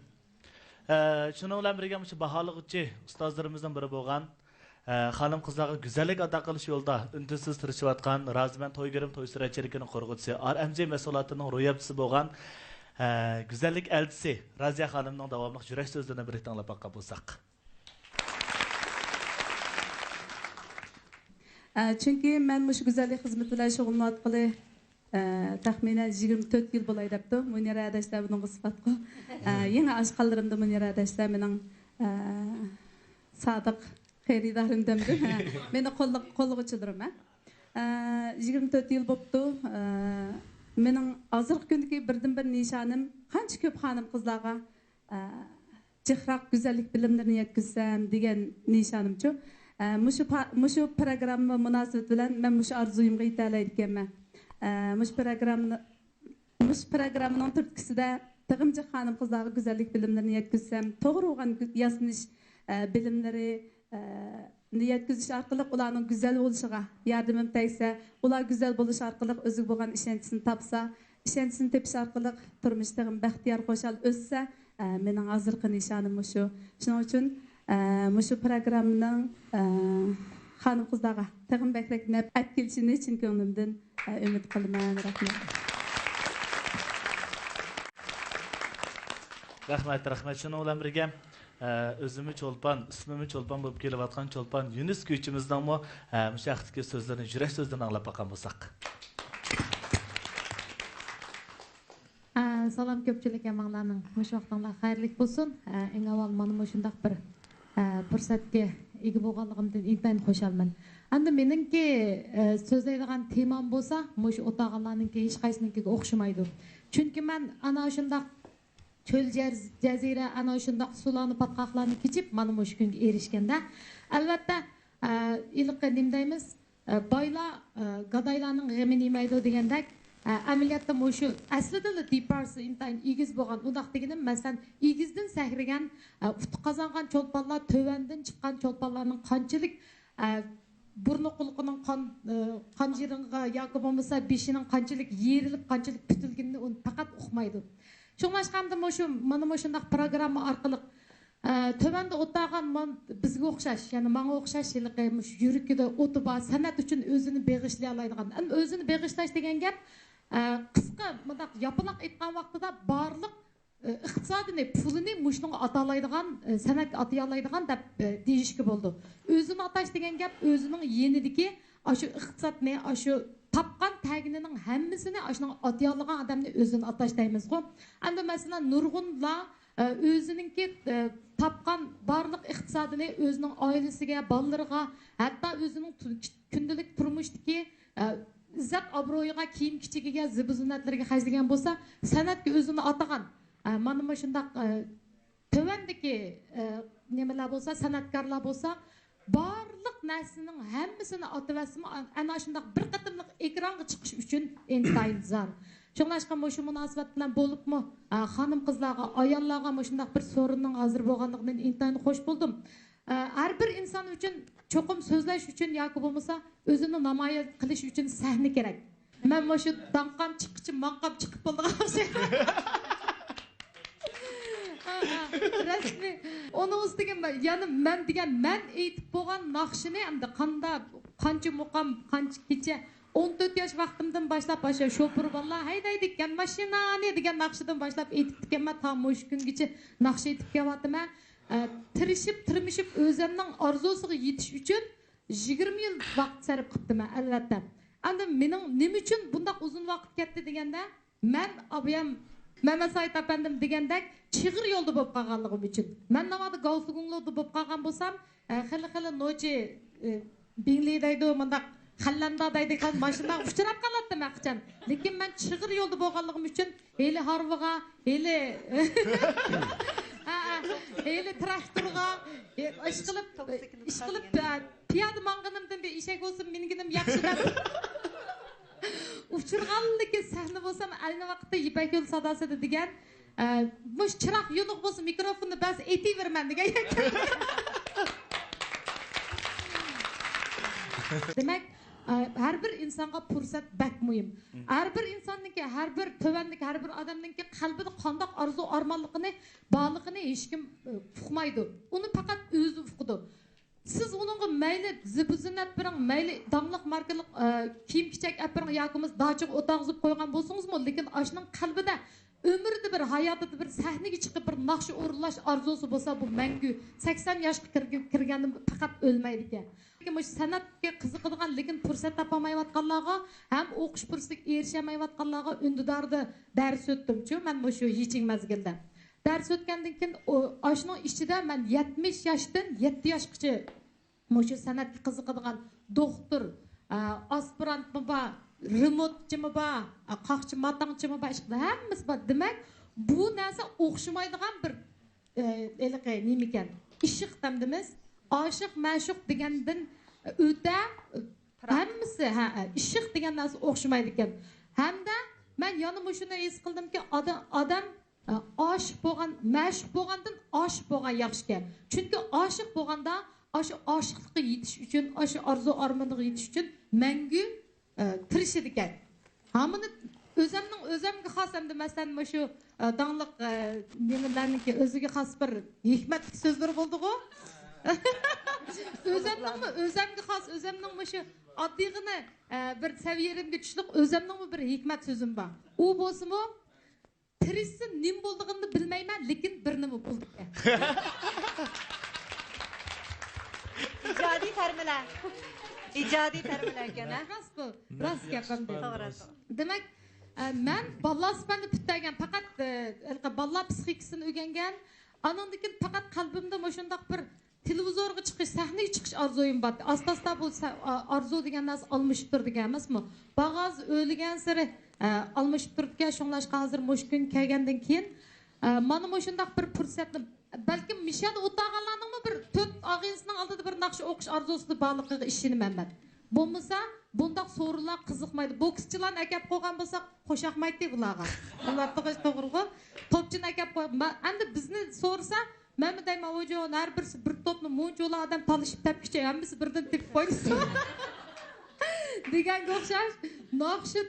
ئە، شۇنىڭ بىلەن بىرگە، مۇشۇ باھالىغۇچى ئۇستازلىرىمىزنىڭ بىرى بولغان، ئە، خانىم-قىزلارغا گۈزەللىك ئاتا قىلىش يولىدا ئۈندىدىز تىرىشىۋاتقان رازىمەن تويگىرىم تويسىرى چېرىكىنىڭ قۇرغۇچىسى، ئار ئەم جى مەھسۇلاتىنىڭ روياپچىسى بولغان، ئە، گۈزەللىك ئەلچىسى رازىيە خانىمنىڭ داۋاملىق يۈرەك سۆزلىرىنى بىرلىكتە ئاڭلاپ باققان بولساق. ئە، چۈنكى مەن مۇشۇ گۈزەللىك خىزمىتى بىلەن شۇغۇللىنىۋاتقىلى ئە، تەخمىنەن يىگىرمە تۆت يىل بولاي دەپتۇ. مۇنىرە ئاداشلار بۇنىڭغا ئىسپاتقۇ. ئە، يېڭى ئاچقانلىرىمدا مۇنىرە ئاداشلار مېنىڭ، ئە، سادىق خېرىدارىم دەمدۇ. مېنى قوللىغۇچىلىرىم. ئە، يىگىرمە تۆت يىل بوپتۇ. ئە، مېنىڭ ھازىرقى كۈندىكى بىردىنبىر نىشانىم، قانچە كۆپ خانىم-قىزلارغا، ئە، جىقراق گۈزەللىك بىلىملىرىنى يەتكۈزسەم دېگەن نىشانىمچۇ. ئە، مۇشۇ پا-، مۇشۇ پروگرامما مۇناسىۋىتى بىلەن مەن مۇشۇ ئارزۇيۇمغا يېتەلەيدىكەنمەن. ئە، مۇشۇ پروگراممىنى، مۇشۇ پروگراممىنىڭ تۈرتكىسىدە تېخىمۇ جىق خانىم-قىزلارغا گۈزەللىك بىلىملىرىنى يەتكۈزسەم، توغرا بولغان گۈ-، ياسىنىش، ئە، بىلىملىرى، ئە، نى يەتكۈزۈش ئارقىلىق ئۇلارنىڭ گۈزەل بولۇشىغا ياردىمىم تەگسە، ئۇلار گۈزەل بولۇش ئارقىلىق ئۆزىگە بولغان ئىشەنچىسىنى تاپسا، ئىشەنچىسىنى تېپىش ئارقىلىق تۇرمۇشى تېخىمۇ بەختىيار، خۇشال ئۆتسە، ئە، مېنىڭ ھازىرقى نىشانىم مۇشۇ. شۇنىڭ ئۈچۈن، ئە، مۇشۇ پروگراممىنىڭ، ئە، خانىم-قىزلارغا تېخىمۇ بەكرەك نەپ ئەپ كېلىشىنى چىن كۆڭلۈمدىن، ئە، ئۈمىد قىلىمەن. رەھمەت. رەھمەت، رەھمەت. شۇنىڭ بىلەن بىرگە، ئە، ئۆزۈممۇ چولپان، ئىسمىمۇ چولپان بولۇپ كېلىۋاتقان چولپان يۈنۈس كۈيچىمىزنىڭمۇ، ئە، مۇشۇ ھەقتىكى سۆزلىرىنى، يۈرەك سۆزلىرىنى ئاڭلاپ باققان بولساق. ئە، سالام كۆپچىلىك، ھەممىڭلارنىڭ مۇشۇ ۋاقتىڭلار خەيرلىك بولسۇن. ئە، ئەڭ ئاۋۋال مانا مۇشۇنداق بىر، ئە، پۇرسەتكە ئىگە بولغانلىقىمدىن ئىنتايىن خۇشالمەن. ئەمدى مېنىڭكى، ئە، سۆزلەيدىغان تېمام بولسا، مۇشۇ ئولتۇرغانلارنىڭكى ھېچقايسىنىڭكىگە ئوخشىمايدۇ. چۈنكى مەن ئانا شۇنداق چۆل جەز-، جەزىرە، ئانا شۇنداق سۇلارنى، پاتقاقلارنى كېچىپ، مانا مۇشۇ كۈنگە ئېرىشكەندە، ئەلۋەتتە، ئە، ھېلىقى نېمە دەيمىز، ئە، بايلار، ئە، گادايلارنىڭ غېمىنى يېمەيدۇ دېگەندەك، ئە، ئەمەلىيەتتە مۇشۇ ئەسلىدىلا دىپارسى ئىنتايىن ئېگىز بولغان، ئۇنداق دېگىنىم، مەسىلەن، ئېگىزدىن سەكرىگەن، ئە، ئۇتۇق قازانغان چولپانلار تۆۋەندىن چىققان چولپانلارنىڭ قانچىلىك، ئە، بۇرنى قۇلىقىنىڭ قان، ئە، قان جىرىڭىغا ياكى بولمىسا بېشىنىڭ قانچىلىك يېرىلىپ، قانچىلىك پۈتۈلگىنىنى ئۇ پەقەت ئۇقمايدۇ. شۇڭلاشقا ئەمدى مۇشۇ، مانا مۇشۇنداق پروگرامما ئارقىلىق، ئە، تۆۋەندە ئولتۇرغان مانا بىزگە ئوخشاش، يەنى ماڭا ئوخشاش ھېلىقى مۇشۇ يۈرىكىدە ئوتى بار، سەنئەت ئۈچۈن ئۆزىنى بېغىشلىيالايدىغان، ئەمدى ئۆزىنى بېغىشلاش دېگەن گەپ، ئە، قىسقا، مۇنداق ياپىلاق ئېيتقان ۋاقتىدا بارلىق ئى، ئىقتىسادىنى، پۇلىنى مۇشۇنىڭغا ئاتالايدىغان، ئى، سەنئەتكە ئاتىيالايدىغان دەپ، ئى، دېيىشكە بولىدۇ. ئۆزىنى ئاتاش دېگەن گەپ ئۆزىنىڭ يېنىدىكى ئاشۇ ئىقتىسادنى، ئاشۇ تاپقان تەگىنىنىڭ ھەممىسىنى ئاشۇنىڭغا ئاتىيالىغان ئادەمنى ئۆزىنى ئاتاش دەيمىزغۇ. ئەمدى مەسىلەن، نۇرغۇنلار، ئى، ئۆزىنىڭكى، ئى، تاپقان بارلىق ئىقتىسادىنى ئۆزىنىڭ ئائىلىسىگە، بالىلىرىغا، ھەتتا ئۆزىنىڭ تۇ-، كۈندىلىك تۇرمۇشتىكى، ئە، ئىززەت-ئابرۇيىغا، كىيىم-كېچىكىگە، زىبۇ-زىننەتلىرىگە خەجلىگەن بولسا، سەنئەتكە ئۆزىنى ئاتىغان، ئە، مانا مۇشۇنداق، ئە، تۆۋەندىكى، ئە، نېمىلەر بولسا، سەنئەتكارلار بولسا، بارلىق نەرسىنىڭ ھەممىسىنى ئاتىۋەتسىمۇ، ئەنە شۇنداق بىر قېتىملىق ئېكرانغا چىقىش ئۈچۈن ئىنتايىن زار. شۇڭلاشقا مۇشۇ مۇناسىۋەت بىلەن بولۇپمۇ، ئە، خانىم-قىزلارغا، ئاياللارغا مۇشۇنداق بىر سورۇننىڭ ھازىر بولغانلىقىدىن ئىنتايىن خوش بولدۇم. ئە، ھەر بىر ئىنسان ئۈچۈن چوقۇم سۆزلەش ئۈچۈن ياكى بولمىسا ئۆزىنى نامايان قىلىش ئۈچۈن سەھنە كېرەك. مەن مۇشۇ داڭقام چىققىچە ماڭقام چىقىپ بولىدىغان ئوخشايمەن. ھە، ھە، رەسمىي. ئۇنىڭ ئۈستىگە مە-، يەنە مەن دېگەن، مەن ئېيتىپ بولغان ناخشىنى ئەمدى قاندا-، قانچە مۇقام، قانچە كېچە، ئون تۆت ياش ۋاقتىمدىن باشلاپ ئاشۇ شوپۇر بالىلار ھەيدەيدىكەن ماشىنانى دېگەن ناخشىدىن باشلاپ ئېيتىپتىكەنمەن، تا مۇشۇ كۈنگىچە ناخشا ئېيتىپ كېلىۋاتىمەن. ئە، تىرىشىپ، تىرمىشىپ ئۆزۈمنىڭ ئارزۇسىغا يېتىش ئۈچۈن يىگىرمە يىل ۋاقىت سەرپ قىپتىمەن، ئەلۋەتتە. ئەمدى مېنىڭ نېمە ئۈچۈن بۇنداق ئۇزۇن ۋاقىت كەتتى دېگەندە، مەن ئابايام مەمەت سايىت ئەپەندىم دېگەندەك چىغىر يولدا بولۇپ قالغانلىقىم ئۈچۈن. مەن ناۋادا گاۋسىگۇڭلۇدا بولۇپ قالغان بولسام، ئە، خېلى، خېلى نوچى، ئە، بىڭلى دەيدۇ، مۇنداق خەنلەندە دەيدىغان ماشىنىلارغا ئۇچراپ قالاتتىم ھەقىچان. لېكىن مەن چىغىر يولدا بولغانلىقىم ئۈچۈن ھېلى ھارۋىغا، ھېلى، ھە، ھە، ھېلى تىراكتورغا، ئىشقىلىپ، ئىشقىلىپ، پىيادە ماڭغىنىمدىن بىر ئېشەك بولسۇن مىنگىنىم ياخشى دەپ ئۇچرىغانلىكى سەھنە بولسام، ئەينى ۋاقىتتا يىپەك يولى ساداسىدا دېگەن، ئە، مۇشۇ چىراغ يونۇق بولسا مىكروفوننى بەرسە ئېيتىۋېرىمەن دېگەن. دېمەك، ئە، ھەر بىر ئىنسانغا پۇرسەت بەك مۇھىم. ھەر بىر ئىنساننىڭكى، ھەر بىر تۆۋەندىكى، ھەر بىر ئادەمنىڭكى قەلبىدە قانداق ئارزۇ ئارمانلىقىنى، بارلىقىنى ھېچكىم، ئە، ئۇقمايدۇ. ئۇنى پەقەت ئۆزى ئۇقىدۇ. سىز ئۇنىڭغا مەيلى زىبۇ-زىننەت بېرىڭ، مەيلى داڭلىق ماركىلىق، ئە، كىيىم-كېچەك ئەپ بېرىڭ ياكى بولمىسا داچىغا ئولتۇرغۇزۇپ قويغان بولسىڭىزمۇ، لېكىن ئاشۇنىڭ قەلبىدە ئۆمرىدە بىر، ھاياتىدا بىر سەھنىگە چىقىپ بىر ناخشا ئورۇنلاش ئارزۇسى بولسا، بۇ مەڭگۈ سەكسەن ياشقا كىرگەن، كىرگەندىن پەقەت ئۆلمەيدىكەن. مۇشۇ سەنئەتكە قىزىقىدىغان، لېكىن پۇرسەت تاپالمايۋاتقانلارغا ھەم ئوقۇش پۇرسىتىگە ئېرىشەلمەيۋاتقانلارغا ئۈندىداردا دەرس ئۆتتۈمچۇ مەن مۇشۇ يىچىڭ مەزگىلدە. دەرس ئۆتكەندىن كېيىن، ئۇ، ئاشۇنىڭ ئىچىدە مەن يەتمىش ياشتىن يەتتە ياشقىچە مۇشۇ سەنئەتكە قىزىقىدىغان دوختۇر، ئە، ئاسپىرانتمۇ بار، رېمونتچىمۇ بار، ئە، قاقچى ماتاڭچىمۇ بار، ئىشقىلىپ ھەممىسى بار. دېمەك، بۇ نەرسە ئوخشىمايدىغان بىر، ئە، ھېلىقى نېمىكەن؟ ئىشق دەمدىمىز. ئاشىق، مەشۇق دېگەندىن ئۆتە، ھەممىسى، ھە، ھە، ئىشق دېگەن نەرسە ئوخشىمايدىكەن. ھەمدە مەن يەنە مۇشۇنى ھېس قىلدىمكى، ئادەم، ئادەم ئاشىق بولغان، مەشۇق بولغاندىن ئاشىق بولغان ياخشىكەن. چۈنكى ئاشىق بولغاندا ئاشۇ ئاشىقلىققا يېتىش ئۈچۈن، ئاشۇ ئارزۇ ئارمىنىغا يېتىش ئۈچۈن مەڭگۈ، ئە، تىرىشىدىكەن. ھا، مانا ئۆزەمنىڭ، ئۆزەمگە خاس ئەمدى، مەسىلەن، مۇشۇ، ئە، داڭلىق، ئە، نېمىلەرنىڭكى ئۆزىگە خاس بىر ھېكمەتلىك سۆزلىرى بولدىغۇ. ئۆزەمنىڭمۇ، ئۆزەمگە خاس، ئۆزەمنىڭ مۇشۇ ئاددىيغىنە، ئە، بىر سەۋىيەمگە چۈشلۈك ئۆزەمنىڭمۇ بىر ھېكمەت سۆزۈم بار. ئۇ بولسىمۇ، تىرىشسا نېمە بولىدىغىنىنى بىلمەيمەن، لېكىن بىر نېمە بولىدىكەن. ئىجادىي تەرمىلەر. ئىجادىي تەرمىلەر ئىكەن، ھە؟ راست بۇ. راست گەپ ئەمدى. توغرا، توغرا. دېمەك، ئە، مەن بالىلار سىپەننى پۈتتۈرگەن، پەقەت، ئە، ھېلىقى بالىلار پسىخىكىسىنى ئۆگەنگەن. ئانىڭدىن كېيىن پەقەت قەلبىمدە مۇشۇنداق بىر تېلېۋىزورغا چىقىش، سەھنىگە چىقىش ئارزۇيۇم بار. ئاستا-ئاستا بۇ سە-، ئا-، ئارزۇ دېگەن نەرسە ئالمىشىپ تۇرىدىكەن ئەمەسمۇ؟ بارغانسېرى ئۆرلىگەنسېرى، ئە، ئالمىشىپ تۇرىدىكەن. شۇڭلاشقا ھازىر مۇشۇ كۈنگە كەلگەندىن كېيىن، ئە، مانا مۇشۇنداق بىر پۇرسەتنى، بەلكىم مۇشۇ يەردە ئولتۇرغانلارنىڭمۇ بىر تۆت ئاغىنىسىنىڭ ئالدىدا بىر ناخشا ئوقۇش ئارزۇسىدا بارلىقىغا ئىشىنىمەن مەن. بولمىسا، بۇنداق سورۇنلار قىزىقمايدۇ. بوكسچىلارنى ئەكەپ قويغان بولساق، خوشاقمايتتى بۇلارغا. ئۇلار توغرىغۇ. توپچىنى ئەكەپ قوي-، ما-، ئەمدى بىزنى سورىسا، مەنمۇ دەيمەن، ۋوجۇ، ھەر بىرسى بىر توپنى مۇنچىۋالا ئادەم تالىشىپ تەپكىچە، ھەممىسى بىردىن تېپىپ ئوينىسۇن. دېگەنگە ئوخشاش، ناخشا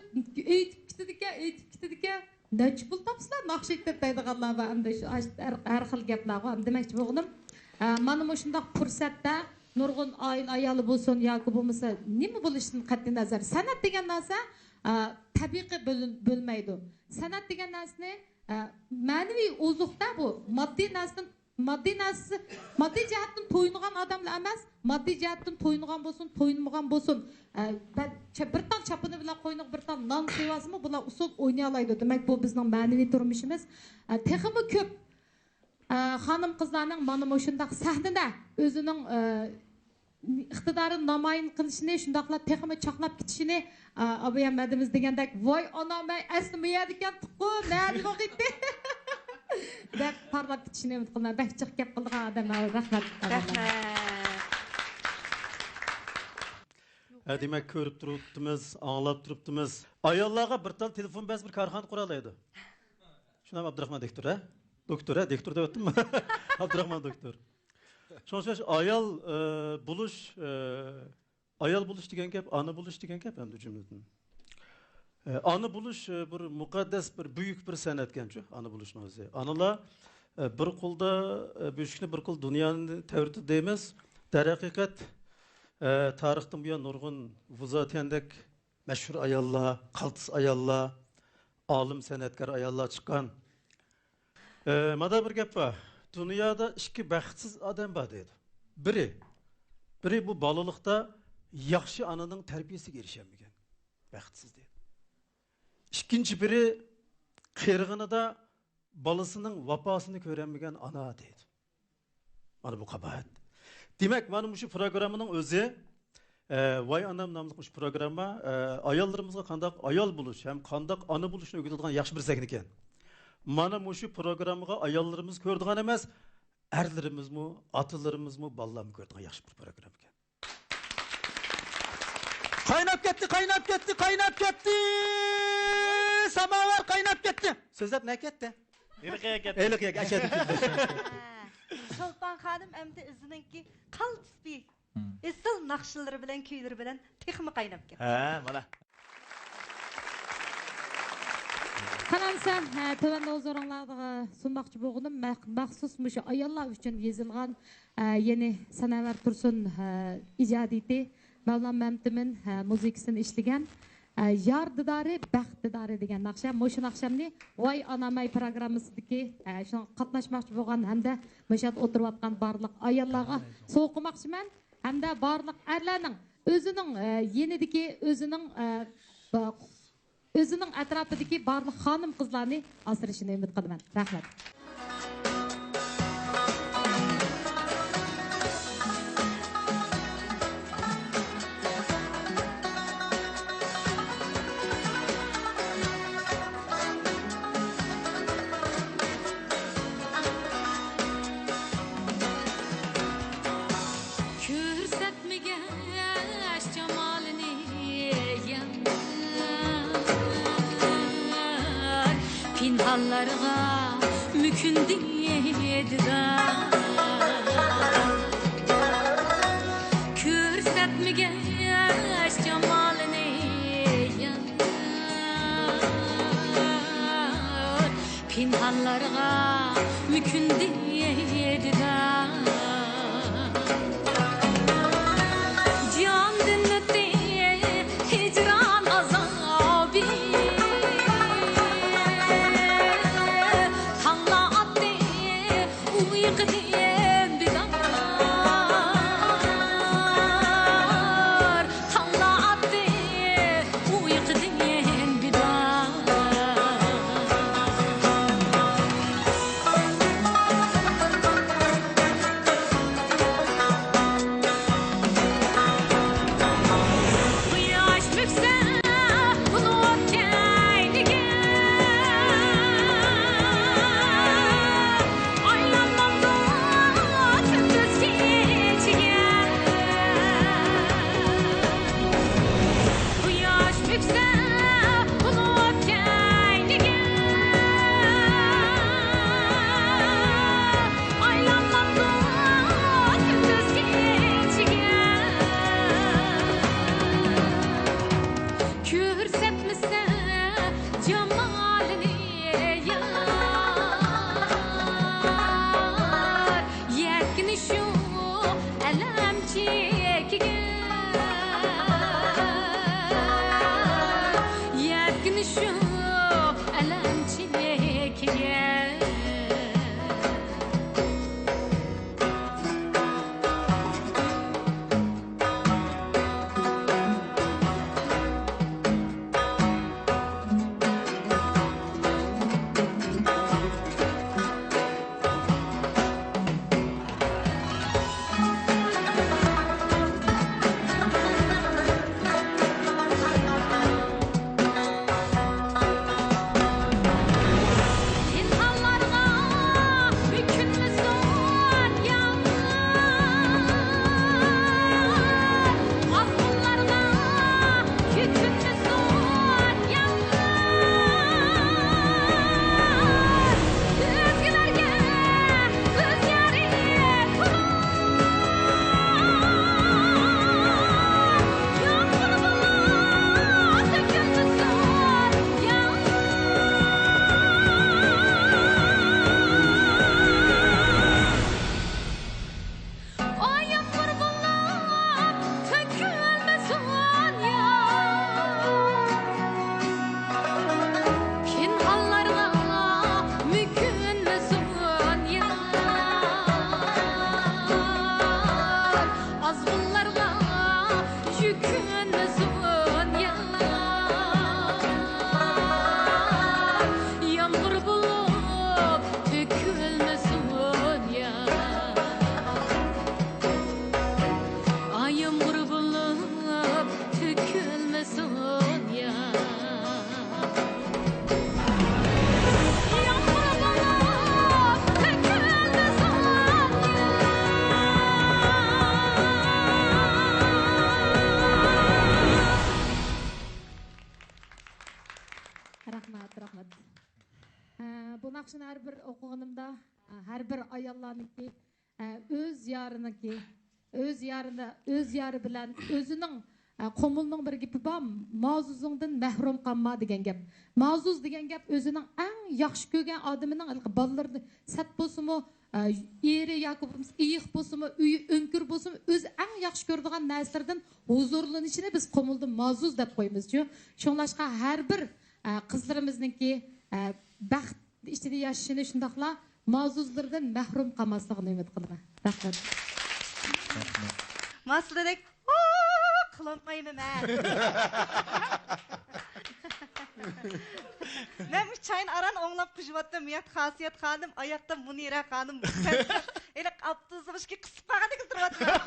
ئېيتىپ كېتىدىكەن، ئېيتىپ كېتىدىكەن. نەچچە پۇل تاپسىلەر ناخشا ئېيتىپ دەيدىغانلار بار. ئەمدى شۇ ئاش-، ھەر، ھەر خىل گەپلەر بار. دېمەكچى بولغىنىم، ئە، مانا مۇشۇنداق پۇرسەتتە نۇرغۇن ئائىلە ئايالى بولسۇن ياكى بولمىسا نېمە بولۇشىدىن قەتئىينەزەر، سەنئەت دېگەن نەرسە، ئە، تەبىقە بۆلۈن-، بۆلمەيدۇ. سەنئەت دېگەن نەرسىنى، ئە، مەنىۋى ئوزۇقتا بۇ. ماددىي نەرسىدىن، ماددىي نەرسىسى، ماددىي جەھەتتىن تويۇنغان ئادەملا ئەمەس، ماددىي جەھەتتىن تويۇنغان بولسۇن، تويۇنمىغان بولسۇن، ئە، بە-، چە-، بىر تال چاپىنى بىلەن قوينىغا بىر تال نان سېۋەسىمۇ بۇلار ئۇسسۇل ئوينىيالايدۇ. دېمەك، بۇ بىزنىڭ مەنىۋى تۇرمۇشىمىز. ئە، تېخىمۇ كۆپ، ئە، خانىم-قىزلارنىڭ مانا مۇشۇنداق سەھنىدە ئۆزىنىڭ، ئە، ئىقتىدارىنى نامايان قىلىشىنى، شۇنداقلا تېخىمۇ چاقناپ كېتىشىنى، ئا، ئابايام ھەدىمىز دېگەندەك، ۋاي ئانام ئەي، ئەسلى مۇ يەردىكەنتۇققۇ، نەدە بولغىيتتى؟ دەپ پارلاپ كېتىشىنى ئۈمىد قىلىمەن. بەك جىق گەپ قىلىدىغان ئادەم، رەھمەت. رەھمەت. ھە، دېمەك، كۆرۈپ تۇرۇپتىمىز، ئاڭلاپ تۇرۇپتىمىز. ئاياللارغا بىر تال تېلېفون بەرسە، بىر كارخانا قۇرالايدۇ. شۇنداقمۇ، ئابدۇراخمان دوكتور، ھە؟ دوكتور، ھە؟ دوكتور دەۋەتتىممۇ؟ ئابدۇراخمان دوكتور. شۇڭا ئايال، ئى، بولۇش، ئى، ئايال بولۇش دېگەن گەپ، ئانا بولۇش دېگەن گەپ ئەمدى جۈملىدىن. ئى، ئانا بولۇش، ئى، بىر مۇقەددەس، بىر بۈيۈك بىر سەنئەتكەنچۇ، ئانا بولۇشنىڭ ئۆزى. ئانىلار، ئى، بىر قولدا، ئى، بۆشۈكنى، بىر قول دۇنيانى تەۋرىتىدۇ دەيمىز. دەرھەقىقەت، ئى، تارىختىن بۇيان نۇرغۇن ۋۇزاتيەندەك مەشھۇر ئاياللار، قالتىس ئاياللار، ئالىم، سەنئەتكار ئاياللار چىققان. ئە، مادا بىر گەپ بار. دۇنيادا ئىككى بەختسىز ئادەم بار دەيدۇ. بىرى، بىرى بۇ بالىلىقتا ياخشى ئانىنىڭ تەربىيەسىگە ئېرىشەلمىگەن. بەختسىز دەيدۇ. ئىككىنچى بىرى قېرىغىنىدا بالىسىنىڭ ۋاپاسىنى كۆرەلمىگەن ئانا دەيدۇ. مانا بۇ قاباھەت. دېمەك، مانا مۇشۇ پروگراممىنىڭ ئۆزى، ئە، ۋاي ئانام ناملىق مۇشۇ پروگرامما، ئە، ئاياللىرىمىزغا قانداق ئايال بولۇش ھەم قانداق ئانا بولۇشنى ئۆگىتىدىغان ياخشى بىر سەھنىكەن. مانا مۇشۇ پروگراممىغا ئاياللىرىمىز كۆرىدىغان ئەمەس، ئەرلىرىمىزمۇ، ئاتىلىرىمىزمۇ، بالىلارمۇ كۆرىدىغان ياخشى بىر پروگراممىكەن. قايناپ كەتتى، قايناپ كەتتى، قايناپ كەتتى! ساماۋار قايناپ كەتتى! سۆزلەپ نە كەتتى؟ ھېلىقى يەرگە كەتتى. ھېلىقى يەرگە، ئەشەدە كەتتى. ھە. چولپان خانىم ئەمدى ئۆزىنىڭكى قالتىس بىر ئېسىل ناخشىلىرى بىلەن، كۈيلىرى بىلەن تېخىمۇ قايناپ كەتتى. ھە، مانا. قالامسا، ھە، تۆۋەندە ھۇزۇرۇڭلارغا سۇنماقچى بولغىنىم مەخ-، مەخسۇس مۇشۇ ئاياللار ئۈچۈن يېزىلغان، ھە، يەنى ساناۋەر تۇرسۇن، ھە، ئىجادىيىتى، مەۋلان مەمتىمىن، ھە، مۇزىكىسىنى ئىشلىگەن. ئە، يار دىدارى، بەخت دىدارى دېگەن ناخشا. مۇشۇ ناخشامنى ۋاي ئانامەي پروگراممىسىدىكى، ئە، شۇڭا قاتناشماقچى بولغان ھەمدە مۇشۇ يەردە ئولتۇرۇۋاتقان بارلىق ئاياللارغا سوقۇماقچىمەن. ھەمدە بارلىق ئەرلەرنىڭ ئۆزىنىڭ، ئە، يېنىدىكى، ئۆزىنىڭ، ئە، با-، ئۆزىنىڭ ئەتراپىدىكى بارلىق خانىم-قىزلارنى ئاسرىشىنى ئۈمىد قىلىمەن. رەھمەت. كۆرسەتمىگەچ جامالىنى يار، پىنھانلارغا مۆكۈندى دىدار. كۆرسەتمىگەچ جامالىنى يار، پىنھانلارغا مۆكۈندى دىدار. جاندىن ئۆتتى ھىجران ئازابى، تاڭلار ئاتتى ئۇيقۇدىن بىدار. تاڭلار ئاتتى ئۇيقۇدىن بىدار. قۇياش مۆكسە بۇلۇت كەينىگە، ئايلانمامدۇ كۈندۈز كېچىگە. قۇياش مۆكسە بۇلۇت كەينىگە، ئايلانمامدۇ كۈندۈز كېچىگە. كۆرسەتمىسە جامالىنى يار، يەتكىنى شۇ ئەلەم چېكىگە، يەتكىنى شۇ ئەلەم چېكىگە. پىنھانلارغا مۆكۈنمىسۇن يار، ئازغۇنلارغا يۈكۈنمىسۇن يار. ئۆزگىلەرگە كۆز يارى قىلىپ، يامغۇر بولۇپ تۆكۈلمىسۇن يار. ئايەم بىر بولۇپ تۆكۈلمىسۇن يار. پىنھانلارغا مۆكۈنمىسۇن يار. ئازغۇنلارغا يۈكۈنمىسۇن يار. يامغۇر بولۇپ تۆكۈلمىسۇن يار. ئاي يامغۇر بولۇپ تۆكۈلمىسۇن يار. يامغۇر بولۇپ تۆكۈلمىسۇن يار. رەھمەت، رەھمەت. ئە، بۇ ناخشىنى ھەر بىر ئوقۇغىنىمدا، ئە، ھەر بىر ئاياللارنىڭكى، ئە، ئۆز يارىنىڭكى، ئۆز يارىدا، ئۆز يارى بىلەن ئۆزىنىڭ، ئە، قۇمۇلنىڭ بىر گېپى بار، «مازۇزۇڭدىن مەھرۇم قالما» دېگەن گەپ. مازۇز دېگەن گەپ ئۆزىنىڭ ئەڭ ياخشى كۆرگەن ئادىمىنىڭ ھېلىقى بالىلىرىدا سەت بولسىمۇ، ئە، ئېرى ياكى بولمىسا ئېيىق بولسىمۇ، ئۆيى ئۆڭكۈر بولسىمۇ، ئۆزى ئەڭ ياخشى كۆرىدىغان نەرسىلىرىدىن ھۇزۇرلىنىشىنى بىز قۇمۇلدا مازۇز دەپ قويىمىزچۇ. شۇڭلاشقا ھەر بىر، ئە، قىزلىرىمىزنىڭكى، ئە، بەخت ئىچىدە ياشىشىنى، شۇنداقلا مازۇزلىرىدىن مەھرۇم قالماسلىقىنى ئۈمىد قىلىمەن. رەھمەت. ماسلىدەك قىلالمايمەن مەن. مەن مۇشۇ چاينى ئاران ئوڭلاپ قۇژۇۋاتتىم. بۇ ياقتا خاسىيەت خانىم، ئاياقتا مۇنىرە خانىم. ھېلىقى ئاپتوبۇسنىڭ ئىچىگە قىسىپ قالغاندەك تۇرۇۋاتىمەن.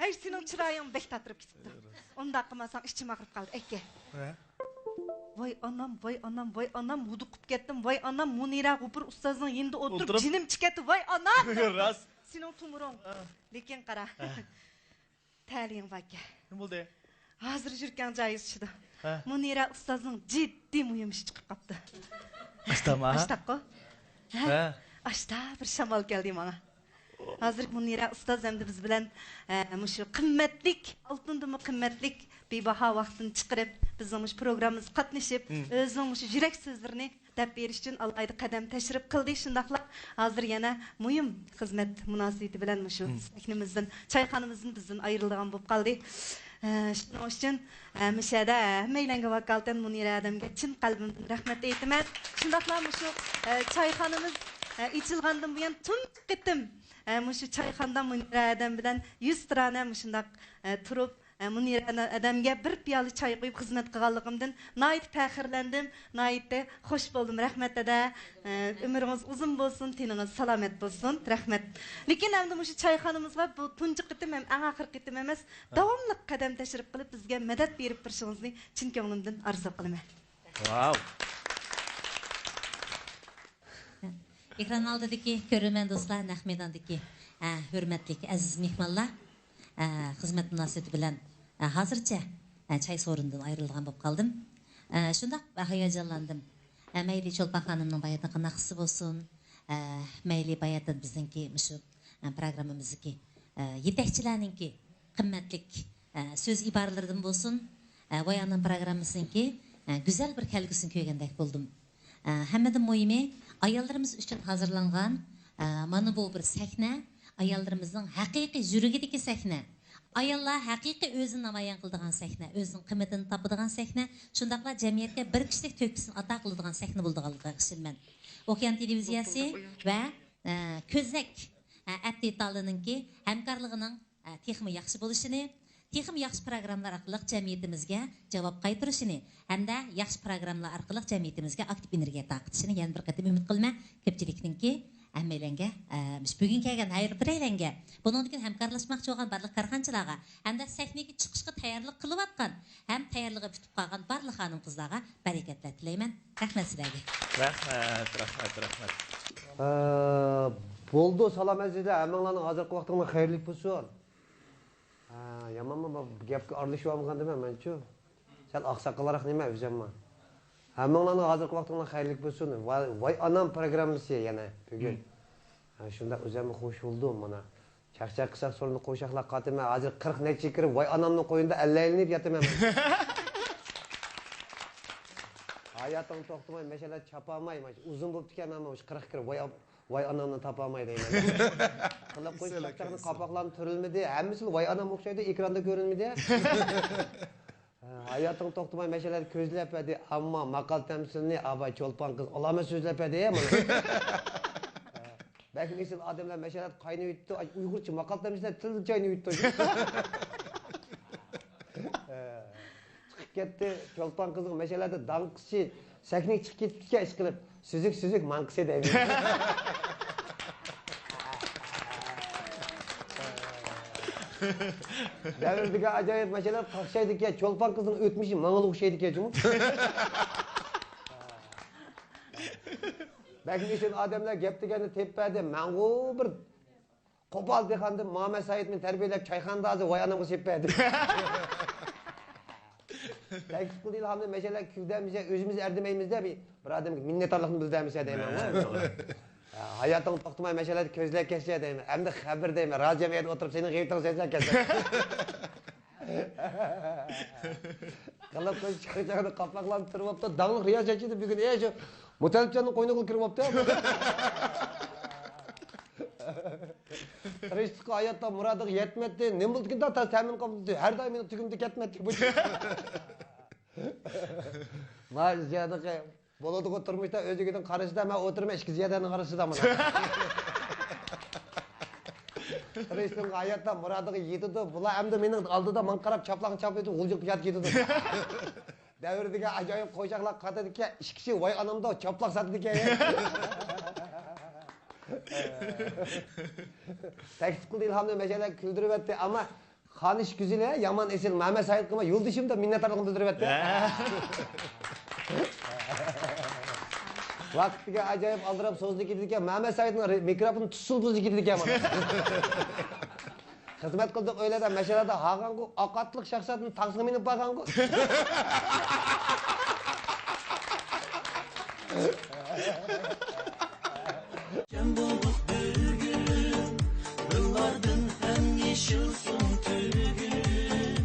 ھەي، سېنىڭ چىرايىڭ بەك تاتىرىپ كېتىپتۇ. ئۇنداق قىلماساڭ ئىچىم ئاغرىپ قالدى ئەكە. ۋاي ئانام، ۋاي ئانام، ۋاي ئانام، ھودۇقۇپ كەتتىم، ۋاي ئانام، مۇنىرە غوپۇر ئۇستازنىڭ يېنىدا ئولتۇرۇپ جېنىم چىقىپ كەتتى، ۋاي ئانام. راست. سېنىڭ تومۇرۇڭ. لېكىن قارا. تەلىيىڭ باركەن. نېمە بولدى؟ ھازىر يۈرىكىڭ جايىغا چۈشىدۇ. مۇنىرە ئۇستازنىڭ جىددىي مۇھىم ئىشى چىقىپ قاپتۇ. ئاشتاما؟ ئاشتاققۇ. ھە؟ ئاشتا بىر شامال كەلدى ماڭا. ھازىر مۇنىرە ئۇستاز ئەمدى بىز بىلەن، ئە، مۇشۇ قىممەتلىك، ئالتۇندىنمۇ قىممەتلىك، بىباھا ۋاقتىنى چىقىرىپ، بىزنىڭ مۇشۇ پروگراممىمىزغا قاتنىشىپ، ئۆزىنىڭ مۇشۇ يۈرەك سۆزلىرىنى دەپ بېرىش ئۈچۈن ئالاھىدە قەدەم تەشرىپ قىلدى. شۇنداقلا ھازىر يەنە مۇھىم خىزمەت مۇناسىۋىتى بىلەن مۇشۇ سەھنىمىزدىن، چايخانىمىزدىن بىزدىن ئايرىلىدىغان بولۇپ قالدى. ئە، شۇنىڭ ئۈچۈن، ئە، مۇشۇ يەردە ھەممەيلەنگە ۋاكالىتەن مۇنىرە ھەدەمگە چىن قەلبىمدىن رەھمەت ئېيتىمەن. شۇنداقلا مۇشۇ، ئە، چايخانىمىز، ئە، ئېچىلغاندىن بۇيان تۇنجى قېتىم، ئە، مۇشۇ چايخانىدا مۇنىرە ھەدەم بىلەن يۈزتۇرانە مۇشۇنداق، ئە، تۇرۇپ، ئە، مۇنىرە ھەدەمگە بىر پىيالە چاي قۇيۇپ خىزمەت قىلغانلىقىمدىن ناھايىتى پەخىرلەندىم، ناھايىتى خوش بولدۇم. رەھمەت دەدە. ئە، ئۆمرىڭىز ئۇزۇن بولسۇن، تېنىڭىز سالامەت بولسۇن. رەھمەت. لېكىن ئەمدى مۇشۇ چايخانىمىزغا بۇ تۇنجى قېتىم ھەم ئەڭ ئاخىرقى قېتىم ئەمەس، داۋاملىق قەدەم تەشرىپ قىلىپ، بىزگە مەدەت بېرىپ تۇرۇشىڭىزنى چىن كۆڭلۈمدىن ئارزۇ قىلىمەن. ۋاۋ. ئېكران ئالدىدىكى كۆرۈرمەن دوستلار، نەق مەيداندىكى، ئە، ھۆرمەتلىك ئەزىز مېھمانلار، ئە، خىزمەت مۇناسىۋىتى بىلەن، ئە، ھازىرچە، ئە، چاي سورۇنىدىن ئايرىلىدىغان بولۇپ قالدىم. ئە، شۇنداق ھاياجانلاندىم. ئە، مەيلى چولپان خانىمنىڭ باياتىنقى ناخشىسى بولسۇن، ئە، مەيلى باياتىن بىزنىڭكى مۇشۇ، ئە، پروگراممىمىزدىكى، ئە، يېتەكچىلەرنىڭكى قىممەتلىك، ئە، سۆز ئىبارىلىرىدىن بولسۇن، ئە، ۋاي ئانام پروگراممىسىنىڭكى، ئە، گۈزەل بىر كەلگۈسىنى كۆرگەندەك بولدۇم. ئە، ھەممىدىن مۇھىمى، ئاياللىرىمىز ئۈچۈن ھازىرلانغان، ئە، مانا بۇ بىر سەھنە، ئاياللىرىمىزنىڭ ھەقىقىي يۈرىكىدىكى سەھنە. ئاياللار ھەقىقىي ئۆزىنى نامايان قىلىدىغان سەھنە، ئۆزىنىڭ قىممىتىنى تاپىدىغان سەھنە، شۇنداقلا جەمئىيەتكە بىر كىشىلىك تۆھپىسىنى ئاتا قىلىدىغان سەھنە بولىدىغانلىقىغا ئىشىنىمەن. ئوكيان تېلېۋىزىيەسى ۋە، ئە، كۆزنەك، ئە، ئەپ دېتالىنىڭكى ھەمكارلىقىنىڭ، ئە، تېخىمۇ ياخشى بولۇشىنى، تېخىمۇ ياخشى پروگراممىلار ئارقىلىق جەمئىيىتىمىزگە جاۋاب قايتۇرۇشىنى ھەمدە ياخشى پروگراممىلار ئارقىلىق جەمئىيىتىمىزگە ئاكتىپ ئېنېرگىيە تارقىتىشىنى يەنە بىر قېتىم ئۈمىد قىلىمەن. كۆپچىلىكنىڭكى ھەممەيلەنگە، ئە، مۇشۇ بۈگۈن كەلگەن ھەر بىرەيلەنگە، بۇنىڭدىن كېيىن ھەمكارلاشماقچى بولغان بارلىق كارخانىچىلارغا ھەمدە سەھنىگە چىقىشقا تەييارلىق قىلىۋاتقان ھەم تەييارلىقى پۈتۈپ قالغان بارلىق خانىم-قىزلارغا بەرىكەتلەر تىلەيمەن. رەھمەت سىلەرگە. رەھمەت، رەھمەت، رەھمەت. ئە، بولدى، سالام ئەزىزلەر، ھەممىڭلارنىڭ ھازىرقى ۋاقتىڭلار خەيرلىك بولسۇن. ھە، يامانمۇ بۇ گەپكە ئارىلىشىۋالمىغان دېمە، مەنچۇ. سەل ئاقساقالراق نېمە ئۆزۈممۇ. ھەممىڭلارنىڭ ھازىرقى ۋاقتىڭلار خەيرلىك بولسۇن. ۋاي، ۋاي ئانام پروگراممىسى يەنە بۈگۈن. ھە، شۇنداق ئۆزۈممۇ خوش بولدۇم مانا. چاقچاق قىساق سورۇندا قوشاقلاپ قاتىمەن. ھازىر قىرىق نەچچە كىرىپ ۋاي ئانامنىڭ قوينىدا ئەللەيلىنىپ ياتىمەن. ھاياتىڭ توختىماي مەشەلە چاپالماي، مانا ئۇزۇن بوپتىكەن، مەن مۇشۇ قىرىق كىرىپ ۋاي، ۋاي ئانامنى تاپالماي دەيمەن. قىلىپ قويۇش چاقچاقنى قاپاقلارنى تۈرۈلمىدى. ھەممىسىلا ۋاي ئانام ئوخشايدۇ، ئېكراندا كۆرۈنمىدى. ھاياتىڭ توختىماي مەشەلەردە كۆزلەپ بەردى، ئەمما ماقال تەمسىلنى ئاباي چولپان قىز ئالامەت سۆزلەپ بەردى، مانا. بەكمۇ ئېسىل ئادەملەر مەشەلەردە قاينىۋېتىپتۇ، ئۇيغۇرچە ماقال تەمسىللەر تىلدا چاينىۋېتىپتۇ. چىقىپ كەتتى، چولپان قىزنىڭ مەشەلەردە داڭقىسى سەھنىگە چىقىپ كېتىپتىكەن، ئىشقىلىپ، سۈزۈك، سۈزۈك ماڭقىسى دەيمەن. دەۋردىكى ئاجايىپ مەشەلەر قاقشايدىكەن، چولپان قىزنىڭ ئۆتمۈشى ماڭىلا ئوخشايدىكەن جۇمۇ. بەكمۇ ئېسىل ئادەملەر گەپ دېگەننى تېپىپ بەردى، مەنغۇ بىر قوپال دېھقاندىن مامەت سايىتنى تەربىيەلەپ، چايخانىدا ھازىر ۋاي ئانامغا سېلىپ بەردى. تەكلىپ قىلدى ئىلھامنى، مەشەلە كۈلدەمىز، ئۆزىمىز ئەردىمەيمىز دە، بىر ئادەمگە مىننەتدارلىقنى بىلدۈرمىسە دەيمەن. ھاياتىڭ توختىماي مەشەلەردە كۆزلەپ كەتسە دەيمەن. ئەمدى خەۋەر دەيمەن، راست جەمئىيەتتە ئولتۇرۇپ سېنىڭ غەيۋىتىڭ سۆزلەپ كەتسە. يالاپ قويۇش چىقىرىپ قاپاقلانىپ تۇرۇۋاپتۇ. داڭلىق رىياسەتچى دە بۈگۈن، ئەي، شۇ مۇتەللىپجاننىڭ قوينىغا كىرىۋاپتۇ. تىرىشلىقى ھاياتتا مۇرادىغا يەتمەيتتى. نېمە بولدىكىن تا تەمىن قالدى. ھەر دائىم مېنىڭ تۈگۈمدە كەتمەيتتى. بۇ ما جادىقى بولىدىغۇ تۇرمۇشتا ئۆزلۈكىدىن قارىشىدا، مەن ئولتۇرىمەن ئىككى زىيادەنىڭ ئارىسىدا مانا. تىرىشلىقى ھاياتتا مۇرادىغا يېتىدۇ. بۇلار ئەمدى مېنىڭ ئالدىدا ماڭا قاراپ چاپلاقنى چاپلايدۇ، غۇلجىغا يات كېتىدۇ. دەۋر دېگەن ئاجايىپ قوشاقلار قاتىدىكەن، ئىككىسى ۋاي ئانامدا چاپلاق ساتىدىكەن. تەكلىپ قىلدى ئىلھامنى مەشەلە كۈلدۈرۈۋەتتى، ئەمما خانىش گۈزىلى يامان ئېسىل مەمەت سايىتقىمۇ يولدىشىم دەپ مىننەتدارلىقىنى بىلدۈرۈۋەتتى. ۋاقىتتىكى ئاجايىپ ئالدىراپ سوزۇلۇپ كېتىدىكەن، مەمەت سايىتنىڭ رې-، مىكروفونى تۇتسىلا بۇزۇلۇپ كېتىدىكەن مانا. خىزمەت قىلدۇق ئۆيلەردە، مەشەلەردە ھاغانغۇ، ئاقاتلىق شاخساتنى تاغسىغا مىنىپ بارغانغۇ. كەم بولدۇق بىر گۈلۈم، دىللاردىن ھەم يېشىلسۇن تۈگۈن.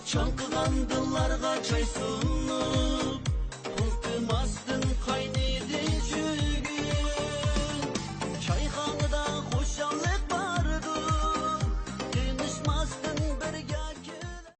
چاڭقىغان دىللارغا چاي سۇنۇپ، ئىلتىماس